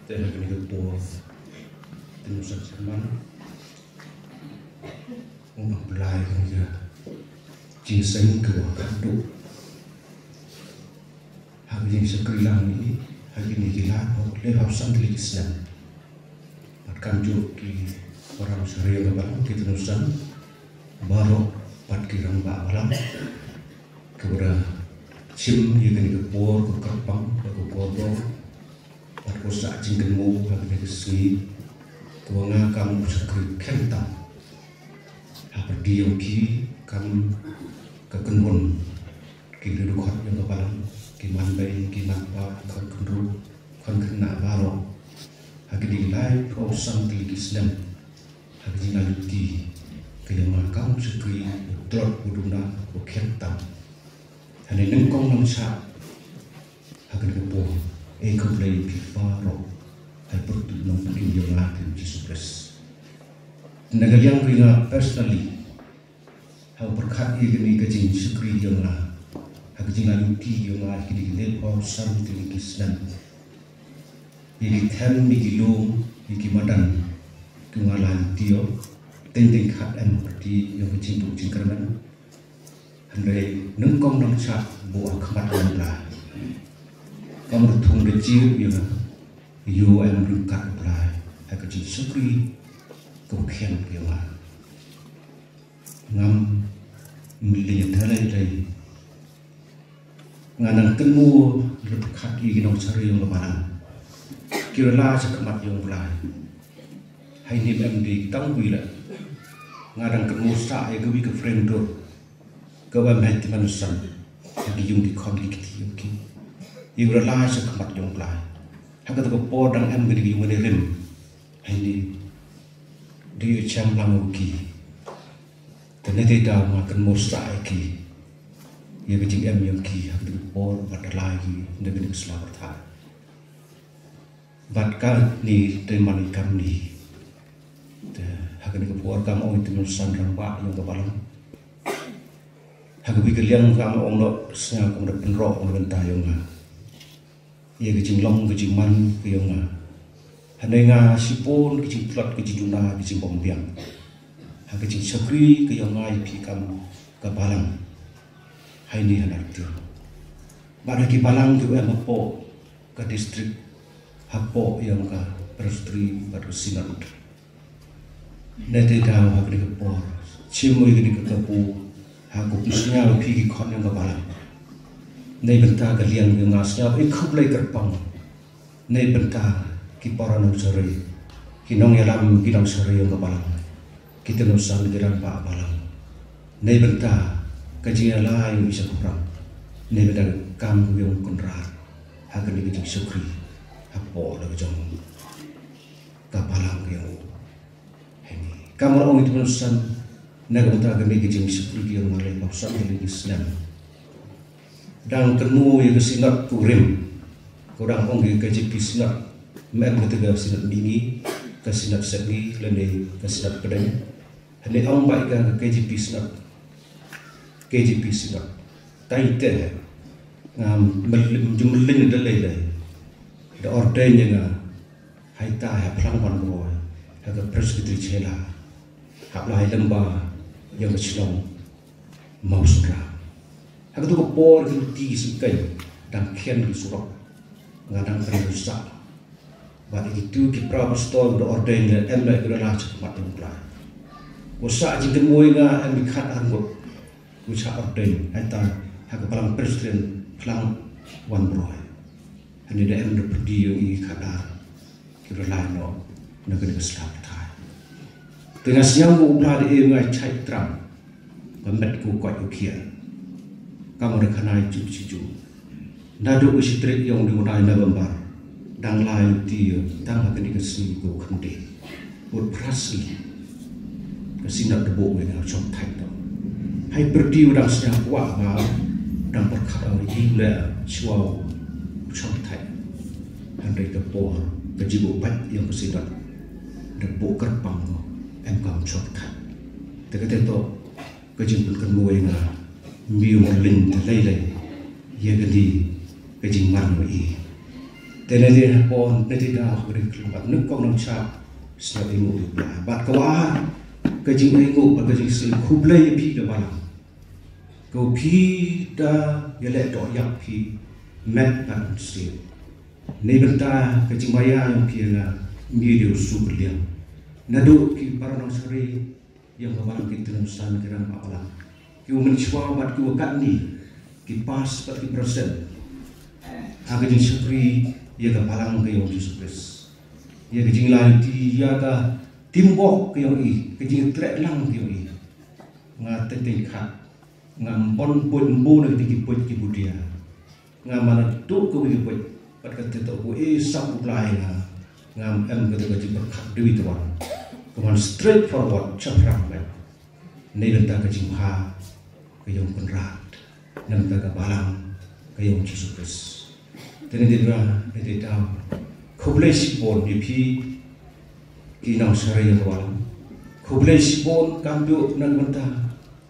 Te ha kane ka por, te ngi sa sngewbha, u Blei, kane ka jingseng kaba khatduh ha ka jingshakri lang ïa ngi ha kine ki lad, hynriew phew san tylli ki snem. Bad kumjuh ki para nongshakri ïa ka balang, ki tnum san baroh, bad ki rangbah balang kiba la shim ïa kane ka por kaba kyrpang, kaba kordor, bad ko sah jingkynmaw ha kane ka sngi kaba nga kam u shakri khlem tam. Ha pyrdi jong ki kam ka kynhun, ki riewdukot jong ka balang, ki manbei, ki manpa, ki khun khynroo, khun khynnah baroh, ha kine ki laiphew san tylli ki snem, ha ka jingïaid lynti ka jong nga kam u shakri u tlot u duna u khlem tam. Hynrei nyngkong nongshah ha kane ka por, e khublei ïa phi baroh ha pyrtuit nongpynim jong nga, Jisu Khrist. Na ka liang ka jong nga personally, ha u pyrkhat ïa kane ka jingshakri jong nga ha ka jingïaid lynti jong nga ha kine ki laiphew san tylli ki snem, ïa ki them, ïa ki lum, ïa ki madan, ki nga la lynti ïa u, teng teng khat em ha pyrdi jong ka jingduh jingkyrmen. Hynrei nyngkong nongshah bun ha khmat jong u Blei, kam u thung da jingïoh ïa nga, ïoh em ryngkat u Blei ha ka jingshakri kaba khlem ïa nga. Ngam mlien ïa thalai dei. Nga nang kynmaw, nga pyrkhat ïa ki nongshakri jong ka balang kiba la sah khmat jong u Blei. Hai ni em dei tang wei la. Nga nang kynmaw sah ïa ka wei ka friend dur kaba mei tymmen san ha ki ïung ki khon ki kti jong ki, ïa kiba la sah khmat jong u Blei. Ha kata ka por dang em kane ka ïung kane rim. Hai ni dei ïa u cham lang u ki. Te nangta nga kynmaw sah ïa ki, ïa ka jingem jong ki ha kata ka por bad da la ïa ki na kane ka sla pyrthei. Bad kane te man i kam ni. Te ha kane ka por kam ong i tymmen san rangbah jong ka balang. Ha ka wei ka liang kam ong noh sngew kum da pynroh na bynta jong nga, ïa ka jinglong ka jingman ka jong nga. Hynrei nga shibun ka jingtlot, ka jingduna, ka jingbymbiang ha ka jingshakri ka jong nga ïa phi kam ka balang. Hai ni ha Nartiang bad ha ki balang kiba em hapoh ka district, hapoh ïa ka presbytery bad ka synod. Nangta ha kane ka por, shim ïa kane ka kabu ha ka pyrshah ïa phi ki khon jong ka balang. Na bynta ka liang jong nga sngew ïa khublei kyrpang. Na bynta ki para nongshakri, ki nongïalam, ki nongshakri jong ka balang, ki tnum san, ki rangbah balang. Na bynta ka jingïaleh ïa u Ishak Hurang. Na bynta ka kam ka jong u Kynrad ha kane ka jingshakri hapoh la ka jong ka balang ka jong u. Hynrei kam ong i tymmen san, na ka bynta kane ka jingshakri ka jong nga laiphew san tylli ki snem. Dang kynmaw ïa ka synod ka rim, ka dang ong ka K J P synod, mem kata ka synod mihngi, ka synod sepngi lane ka synod pdeng. Hynrei ong ba ïa ka K J P synod, K J P synod. Tai te nga mel-, jumling da lei lei da ordain ïa nga. Hai ta ha Phlang Wanbroy ha ka Presbytery Chela, ha Blai Lymba ïa ka shnong Mawsynram. Ha katu ka por ki lynti ki syngkien dang khian ki surok, nga dang kren rusa. Bad ïa kitu ki para pastor da ordain ïa nga em da ïa ka la sah khmat jong u Blei. Ko sah jingkynmaw ïa nga em ki khat arngut. Ngi sah ordain, hynta ha ka balang Presbyterian Phlang Wanbroy. Hangne da em da pyrdi ïa ngi khatar kiba la ïoh noh na kane ka sla pyrthei. Te nga sngew ba u Blei da ai ïa nga shai tram ba met ko koit ko khiah. Kam da khana juh sha juh. Naduh ka shi tarik ïong u bnai November dang la ïoh ti ïa tang ha kane ka sngi ko khyndiat. Bad phra sngi ka Synod da buh ïa nga shong thait to. Hai pyrdi u dang sñiaw kwah ba u dang pyrkhat ong i u leh shuwa u shong thait. Hynrei ka por ka jingbuh bad ïong ka Synod da buh kyrpang em kam shong thait. Te kata to ka jingpynkynmaw ïa nga, ym ju mlien te lei lei ïa kane ka jingman ïa i. Te na dei ha pon na dei da ka dei khlem bad nyngkong nongshad sñiaw ainguh ïa u Blei. Bad ka ar ka jingainguh bad ka jingsngewkhublei ïa phi ka balang. Ko phi da ïaleh doh ïap phi met bad mynsiem. Neibynta ka jingmaïa ïong phi ïa nga, ym dei u suk liang. Naduh ki para nongshakri ïong ka balang, ki tnum san, ki rangbah balang, ki u mynshuwa bad ki u katni, ki past bad ki present, ha ka jingshakri ïa ka balang ka ïong Jisu Khrist. Ïa ka jingla ïa ka teamwork ka ïong i, ka jingtrei lang ka ïong i. Nga teng teng khat, ngam pon buit mbu na ki buit ki budia. Ngam man tuh ka wi buit, bad ka te to ko i sap u Blai nga. Ngam em ka te ka jingpyrkhat dei wi tuan. Ka man straight forward, chaphrang bad neibynta ka jingbha ka ïong Kynrad, neibynta ka balang ka ïong Jisu Khrist. Te na dei da, na dei da, khublei shibun ïa phi ki nongshakri ïong ka balang. Khublei shibun kam ju na ka bynta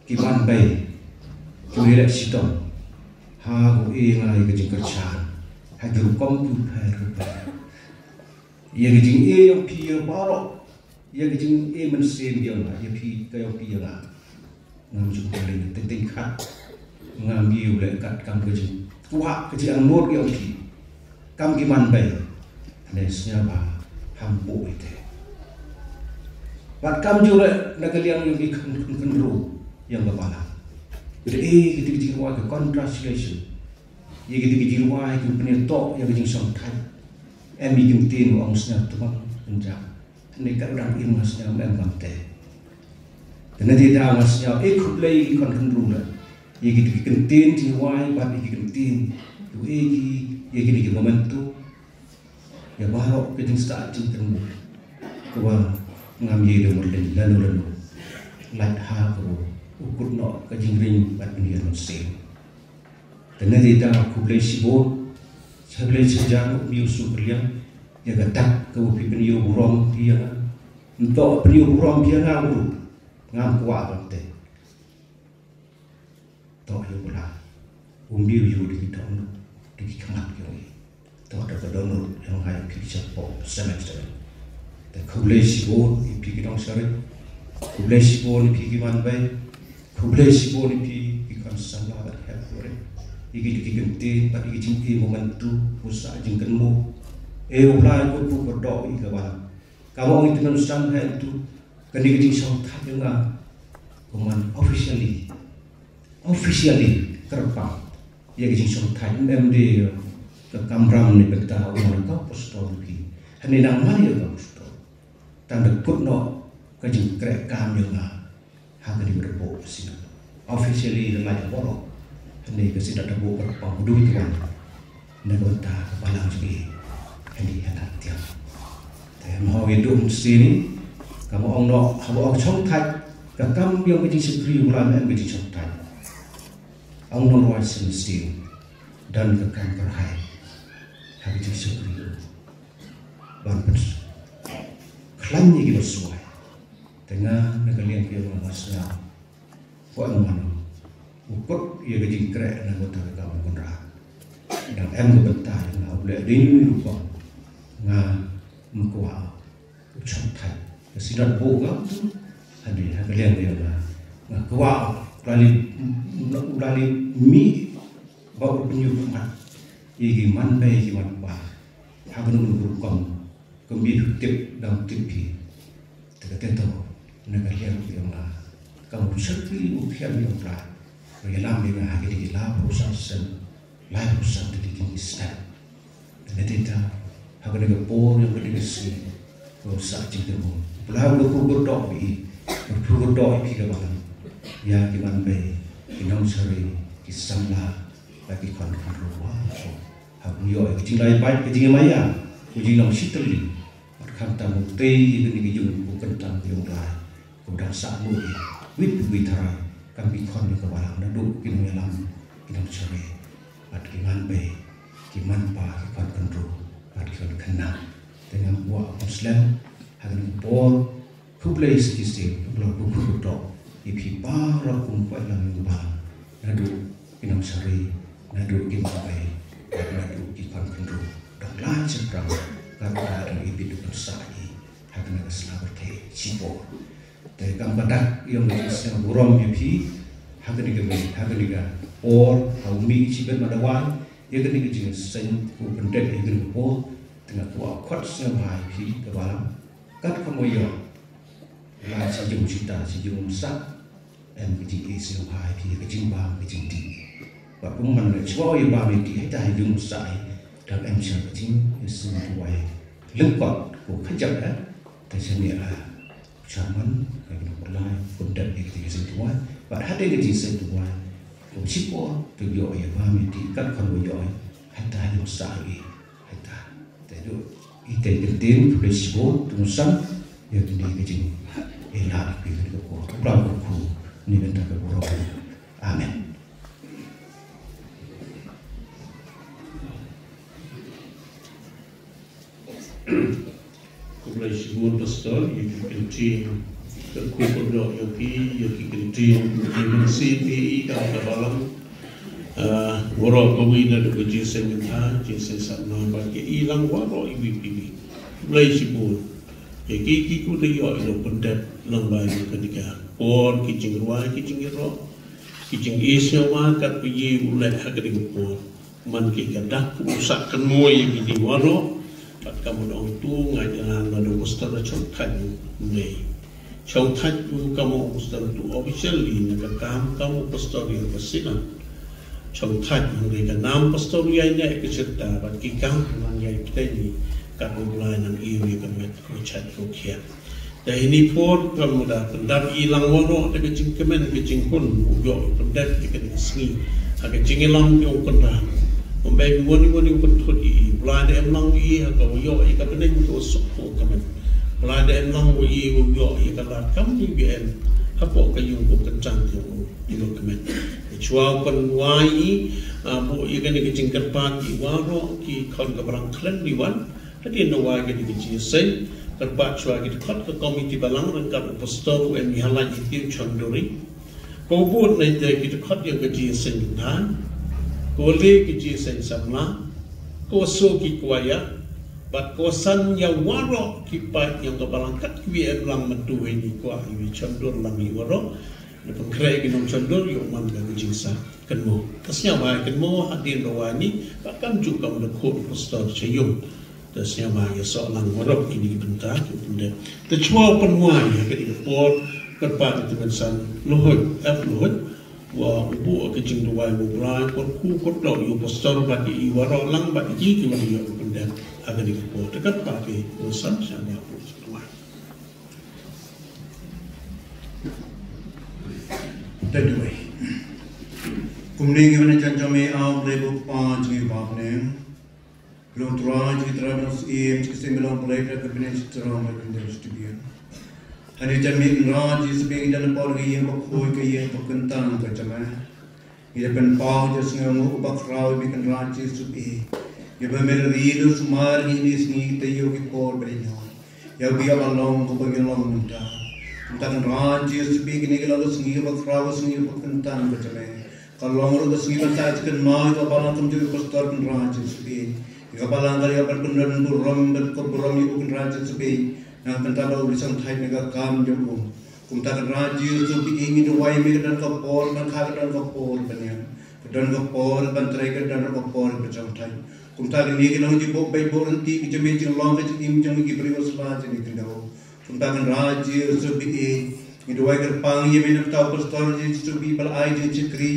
ki man bei, ki ïaleh shitom ha ko i nga ïa ka jingkyrshan ha ki rukom ki u pher ki u pher. Ïa ka jingïeit ïong phi ïa baroh, ïa ka jingïeit mynsiem ïong nga, ïa phi ka ïong phi ïa nga. Ngam ju khublei teng teng khat, ngam ju leh kat kam ka jingkwah ka jingangnud ïong phi. Kam ki man bei, ne sñiaw ba ham buh ite. Bad kam ju leh na ka liang ïong ki khyn khyn khynru ïong ka balang. Ïa ki dei ki jingwai ka congratulation. Ïa ki dei ki jingwai ki pynïatoh ïa ka jingshong thait. Em i jingtien ong sñiaw tymmen pynjah. Hynrei ka dang im nga sñiaw mem kam te. Te na dei da nga sñiaw e khublei ki khon khynru la. Ïa ki dei ki kyntien jingwai bad ïa ki kyntien. Ïa ki, ïa ki dei ki momentum. Ïa baroh ka jingstad jingkynmaw. Kaba ngam ïa dei mut lano lano. Lait ha ka u kut noh ka jingring bad pynïaid mynsiem. Te na dei da khublei shibun, khublei shibun ïa u Mynsiem Bakhuid, ïa ka dak ka u phi pynïoh burom phi ïa nga. Nto pynïoh burom phi ïa nga u ngam kwah ban te. To ïa u la. U Mynsiem ïa u dei ki dong, dei ki khmat ki ong. To da ka don ruh ïa nga ïa phi sha pok semester. Te khublei shibun ïa phi ki nongshakri. Khublei shibun ïa phi ki man bei. Khublei shibun ïa phi ki khon samla bad hep khublei. Ïa ki, ïa ki kyntien bad ïa ki jingkyrmen tu, u sah jingkynmaw. E u Blai ko tu ko dok ïa ka balang. Ka ong ïa ki nongshakri tu. Kane ka jingshong thait ïa nga. Ko man officially. Officially kyrpang ïa ka jingshong thait, em dei ka kamram ne bynta u man ka apostol ki. Hynrei nang man ïa ka apostol, tang da kut noh ka jingkhreh kam ïa nga ha ka dei ka dei bok sina. Officially da lai ka borok, hynrei ka sina da bok kyrpang u dui tuan. Na ka bynta ka balang jong i. Hynrei hynda tiang. Te mo ïa dum sini. Ka mo ong noh, ha mo ong shong thait. Ka kam ïa ka jingshakri u la em ka jingshong thait. Ong noh rwai sini sini. Dan ka kam kyrhai. Ha ka jingshakri u. Ban pyn. Khlaiñ ïa ki ba suai. Te nga na ka liang ki ong nga sñiaw. Kwah ngan u kut ïa ka jingkhreh na ka bynta ka kam u Kynrad. Dang em ka bynta ïa nga u leh dei u rukom. Nga ym kwah u shong thait. Ka sina bok nga tu. Hynrei ha ka liang ïa nga, nga kwah u la leh, u la leh mih ba u pynïoh khmat ïa ki man bei ki man pa. Ha kano kano ka rukom. Ka mih tip dang tip phi. Te ka te to na ka liang ïa nga. Ka u shakri u khian ïa u Blai. Ka ïalam ïa nga ha ki dei ki laiphew san snem. Laiphew san te dei ki step. Te na te ta ha ka dei ka por ïa ka dei ka sngi. Ka u sah jingkyrmen. Blai u ka pur kyrdoh ïa i. Ka pur kyrdoh ïa phi ka balang. Ïa ki man bei, ki nongshakri, ki samla, bad ki khon khynru. Ha u ïoh ïa ka jinglai bad ka jingmaïa, ka jinglong shitylli. Bad khamtam u tei ïa kane ka jong u kyntang ka jong u Blai. Ka u dang sah mut ïa wit wit tharai. kam ki khon ïa ka balang, naduh ki nongïalam, ki nongshakri, bad ki manbei, ki manpa, ki khon khynroo, bad ki khon khynnah. Te ngam kwah ban slem ha kane ka por. Khublei sa shisien, khublei khublei khublei ïa phi baroh kum u paidlang ïa ka balang, naduh ki nongshakri, naduh ki manbei, bad naduh ki khon khynroo. Dang lai shaphrang, kata ka dang ibit u pynsah ïa ha kane ka sla pyrthei shipor. Te kam ka dak ïa ka jingsngew burom ïa phi ha kane ka miet, ha kane ka por, ha u mih shibit ma dawai ïa kane ka jingïaseng, u pyndep ïa kane ka por. Te nga kwah khot sngewbha ïa phi ka balang, kat kham ïoh la shi jong shi ta shi jong sa. Em ka jingïaseng ïa phi ka jingbam ka jingdih. Ba kum man la chwa ïa bam ïa dih, hata ha jong sa i dang em sha ka jingïaseng duwai. Lyngkot ko khajak eh. Ta sha ni a chairman ka jong ko lai ko dep ïa ka jingïaseng duwai. Ba hata ka jingïaseng duwai ko shipor ka ïoh ïa bam ïa dih kat kham ïoh hata ha jong sa i. Hata te do i te kin tin khublei shibun tu san ïa kini ka jing. Ïa la ki ka ko. Khublei ku ku ni bynta ka burom. Amen. Khublei shibun Pastor ïa ki ktien ka khublei ïa ki, ïa ki ktien ïa ki mynsiem ïa ka ka balang. Ah, waroh kawei naduh ka jingseng mynta, jingseng satnam bad ka i lang waroh iwei pa iwei. Khublei shibun ïa ki ki ku da ïoh ïa u pyndep lyngba ïa kane ka por, ki jingrwai, ki jingïaroh, ki jingïaseng ma kat ba ïa u leh ha kane ka por. Man ki ka dak u sah kynmaw ïa kine waroh. Bad ka mut ong tu nga ïa nga da u Pastor da chong thait u nei. Chong thait u ka mut u Pastor tu officially na ka kam ka mut Pastor ïa ka Synod. Chong thait u nei ka nam Pastor ïa ïa ka chirta bad ki kam man ïa pteni ka mut lai nang ïa ïa ka met ko chait ko khia. Te ini por kam da pyndap i lang waroh da ka jingkmen ka jinghun u ïoh pyndap ïa ka sngi. Ha ka jingïalam ïa u Kynrad. Ym bai wani wani u pynthut i, i Blai da em lang i ha ka u ïoh ïa ka bneng ka u suk ko ka men. Blai da em lang i u ïoh ïa ka lad kam ni bi em hapoh ka ïung ko kyntang ïa u ïoh ka men. Chwa u pynwai i, ah, bu ïa ka ni ka jingkyrpad i waroh ki khon ka balang khlem di wan. Hadien da wai ka dei ka jingïaseng, kyrpad shuwa ki dkhot ka komiti balang ryngkat u pastor u em ïa la ïa ki u chon duri. Ko bud na ïa ki dkhot ïa ka jingïaseng kynthai. Ko le ka jingïaseng samla. Ko so ki kwaya. Bad ko san ïa waroh ki paid ïa ka balang kat ki em lang mynta ïa ni kwah ïa chon dur lang ïa waroh. Na pynkreh ki nongchon dur ïa u man ka ka jingsa. Kynmaw. Ka sñiaw ba kynmaw hadien ba wai ni, ba kam ju kam da khot pastor cha yung. Ka sñiaw ba ïa soh lang waroh kini ki bynta ki bynta. Te chwa pynwai ha kani ka por, kyrpad ïa te mynsan Luhut, F Luhut, wa u buh ka jingduwai u Blai, por ku por dok ïa u pastor ba ki i waroh lang ba ki ki wa ïa u bynta. Ha kani ka por, te kyrpad ïa te mynsan sñiaw ba u duwai. Te duwai. Kumne ngi wan jan jong me, A Blei u Kpa jong ngi ba ha bneng. Long Trai jong ngi, Trai ba nong Syiem, jong ngi seng ba long Blei, Trai ka bneng, Trai ba kynrad jong ngi. Hangne jan me Kynrad Jisu ba ngi don hapoh ka ïing bakhuid, ka ïing bakyntang ka jong me. Ngi da pynpaw ïa ka sngewnguh bakhraw ïa me Kynrad Jisu ba. Ïa ba me la ri la sumar ngi ïa kine ki sngi te ïa ki por ba dei noh. Ïa ba ïa ba long kaba ngi long mynta. Kumta Kynrad Jisu ba kine ki long ki sngi bakhraw, ki sngi bakyntang ka jong me. Ka long ruh ka sngi ban sa ïa ka kynmaw ïa ka balang kumjuh ïa u pastor Kynrad Jisu ba. Ïa ka balang ka ïa ban pyndonkam burom, ban kop burom ïa u Kynrad Jisu ba. Na ka bynta ba u la shongthait na ka kam jong u. Kumta Kynrad Jisu ba ngi duwai ïa me ka don ka por ban kha, ka don ka por ban ïam, ka don ka por ban trei, ka don ka por ban shongthait. Kumta kine ki long jingbuh beit buh ryntih ka jong me, jinglong ka jingim jong ki briew sla jong ngi khyndiat. Kumta Kynrad Jisu ba ngi duwai kyrpang ïa me na ka bynta u pastor Jisu ba ba la ai jingshakri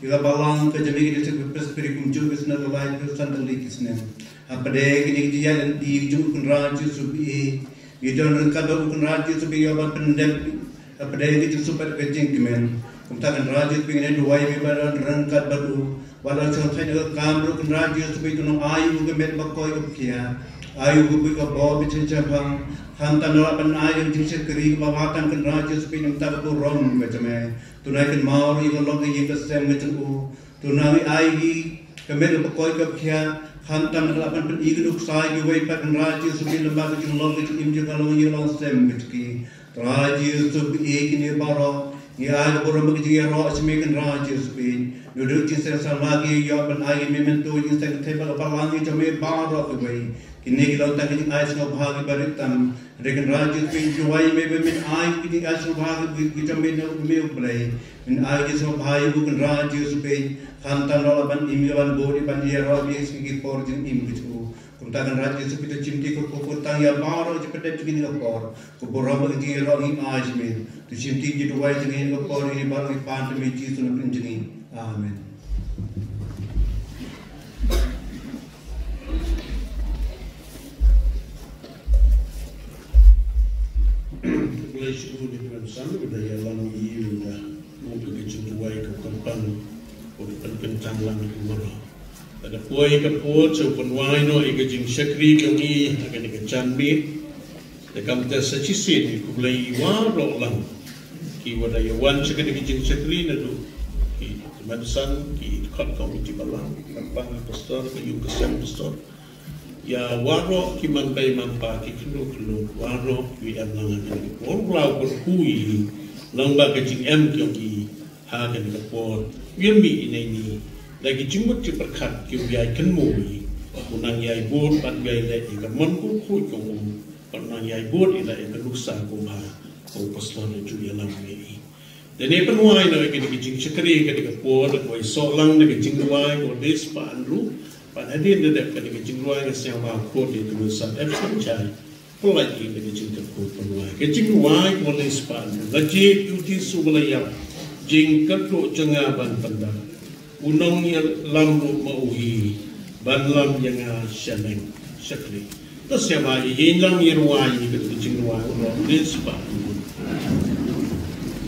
ïa ka balang ka jong me, ka District Presbytery kumjuh ka snem, la lai ka san tylli ki snem. Hapdeng kine ki jingïaid lynti jong u Kynrad Jisu ba ngi don ryngkat bad u Kynrad Jisu ba ïa ban pyndep hapdeng ka jingsuk bad ka jingkmen. Kumta Kynrad Jisu ba ngi duwai ba don ryngkat bad u, ba la shongthait na ka kam ruh Kynrad Jisu ba u nang ai u ka met ba koit ka khia. Ai u bud ka bor ka jingshemphang, khamtam da lah ban ai ka jingshakri kaba bha tang Kynrad Jisu Khrist, namar ka burom ka jong me. To nai kynmaw ruh ïa ka long ka ïing ka sem ka jong u. To nai ai hi ka met ka bakhuid ka bakhiah, khamtam da lah ban pyni ka nuksa ïa kiwei pat Kynrad Jisu Khrist, namar ka jinglong ka jingim jong ka long ïing long sem ka jong ki. Trai Jisu Khrist, kine baroh ngi ai ka burom bad ka jingïaroh sha me Kynrad Jisu Khrist. Naduh jingseng samla ngi ïoh ban ai ïa me mynta jingseng thep bad ka balang ïa jong me baroh kawei. Kine ki long tang ki jingai sngewbha kiba rit tam. Hynrei Kynrad Jisu Khrist, duwai ïa me ba men ai ki jingai sngewbha ki jong me na me U Blei. Men ai ki sngewbha ïa u Kynrad Jisu Khrist. Khamtam da lah ban im ïa ban bud ïa ban ïaroh ïa ki por jingim ki jong u. Kumta Kynrad Jisu Khrist, to shim ti kyrkhu kyrtang ïa baroh ki jingpyndep jong kine ki por. Ka burom bad ka jingïaroh ngi ai sha me. To shim ti ki jingduwai jong ngi ha ka por ngi baroh ngi pan ha me Jisu Nongpynim jong ngi. Amen. Khublei shibun ïa ki nongsan ba da ïalam ïa ngi, ba da ïalam ïa ka jingduwai ka kyrpang, ba da pynkyntang lang ïa ki baroh. Lada poi ka por, sa u pynwai noh ïa ka jingshakri ka jong ngi ha kane ka janmiet. Te kumta sa shisien ngi khublei ïa waroh lang kiwa da ïawan sha kane ka jingshakri, naduh ki nongsan, ki dkhot komiti balang, ki nongpang, ki pastor, ka ïing ka sem pastor. Ïa waroh ki manbei manpa, ki khynnah khynlung, waroh kiwa em lang ha kane ka por, U Blei u kyrkhu ïa ngi lyngba ka jingem ka jong ngi ha kane ka por. Ïa mih ïa ngi da ki jingmut jingpyrkhat kiwa ïai kynmaw ïa ngi, u nang ïai bud bad ïai leh ïa ka mon kyrkhu jong u, bad u nang ïai bud ïa la ïa ka nuksa kaba u pastor u ju ïalam ïa ngi. Te ngi pynwai noh ïa kane ka jingshakri ha kane ka por, da kawei soh lang da ka jingduwai kaba leh spah hynriew. Bad hadien da dep kane ka jingduwai, nga sngewbha khot ïa u Mister F. Synshar, pynlait ïa kane ka jingkyrkhu pynwai. Ka jingduwai kaba leh spah hynriew. La jied ïa u Jisu ba la ïap, jingkyrduh jong nga ban pyndep. U nongïalam ruh ma u hi, ban lam ïa nga shaneng shakhlieh. To sngewbha ïa ngi nang ïa rwai ïa kane ka jingduwai, u nong leh spah.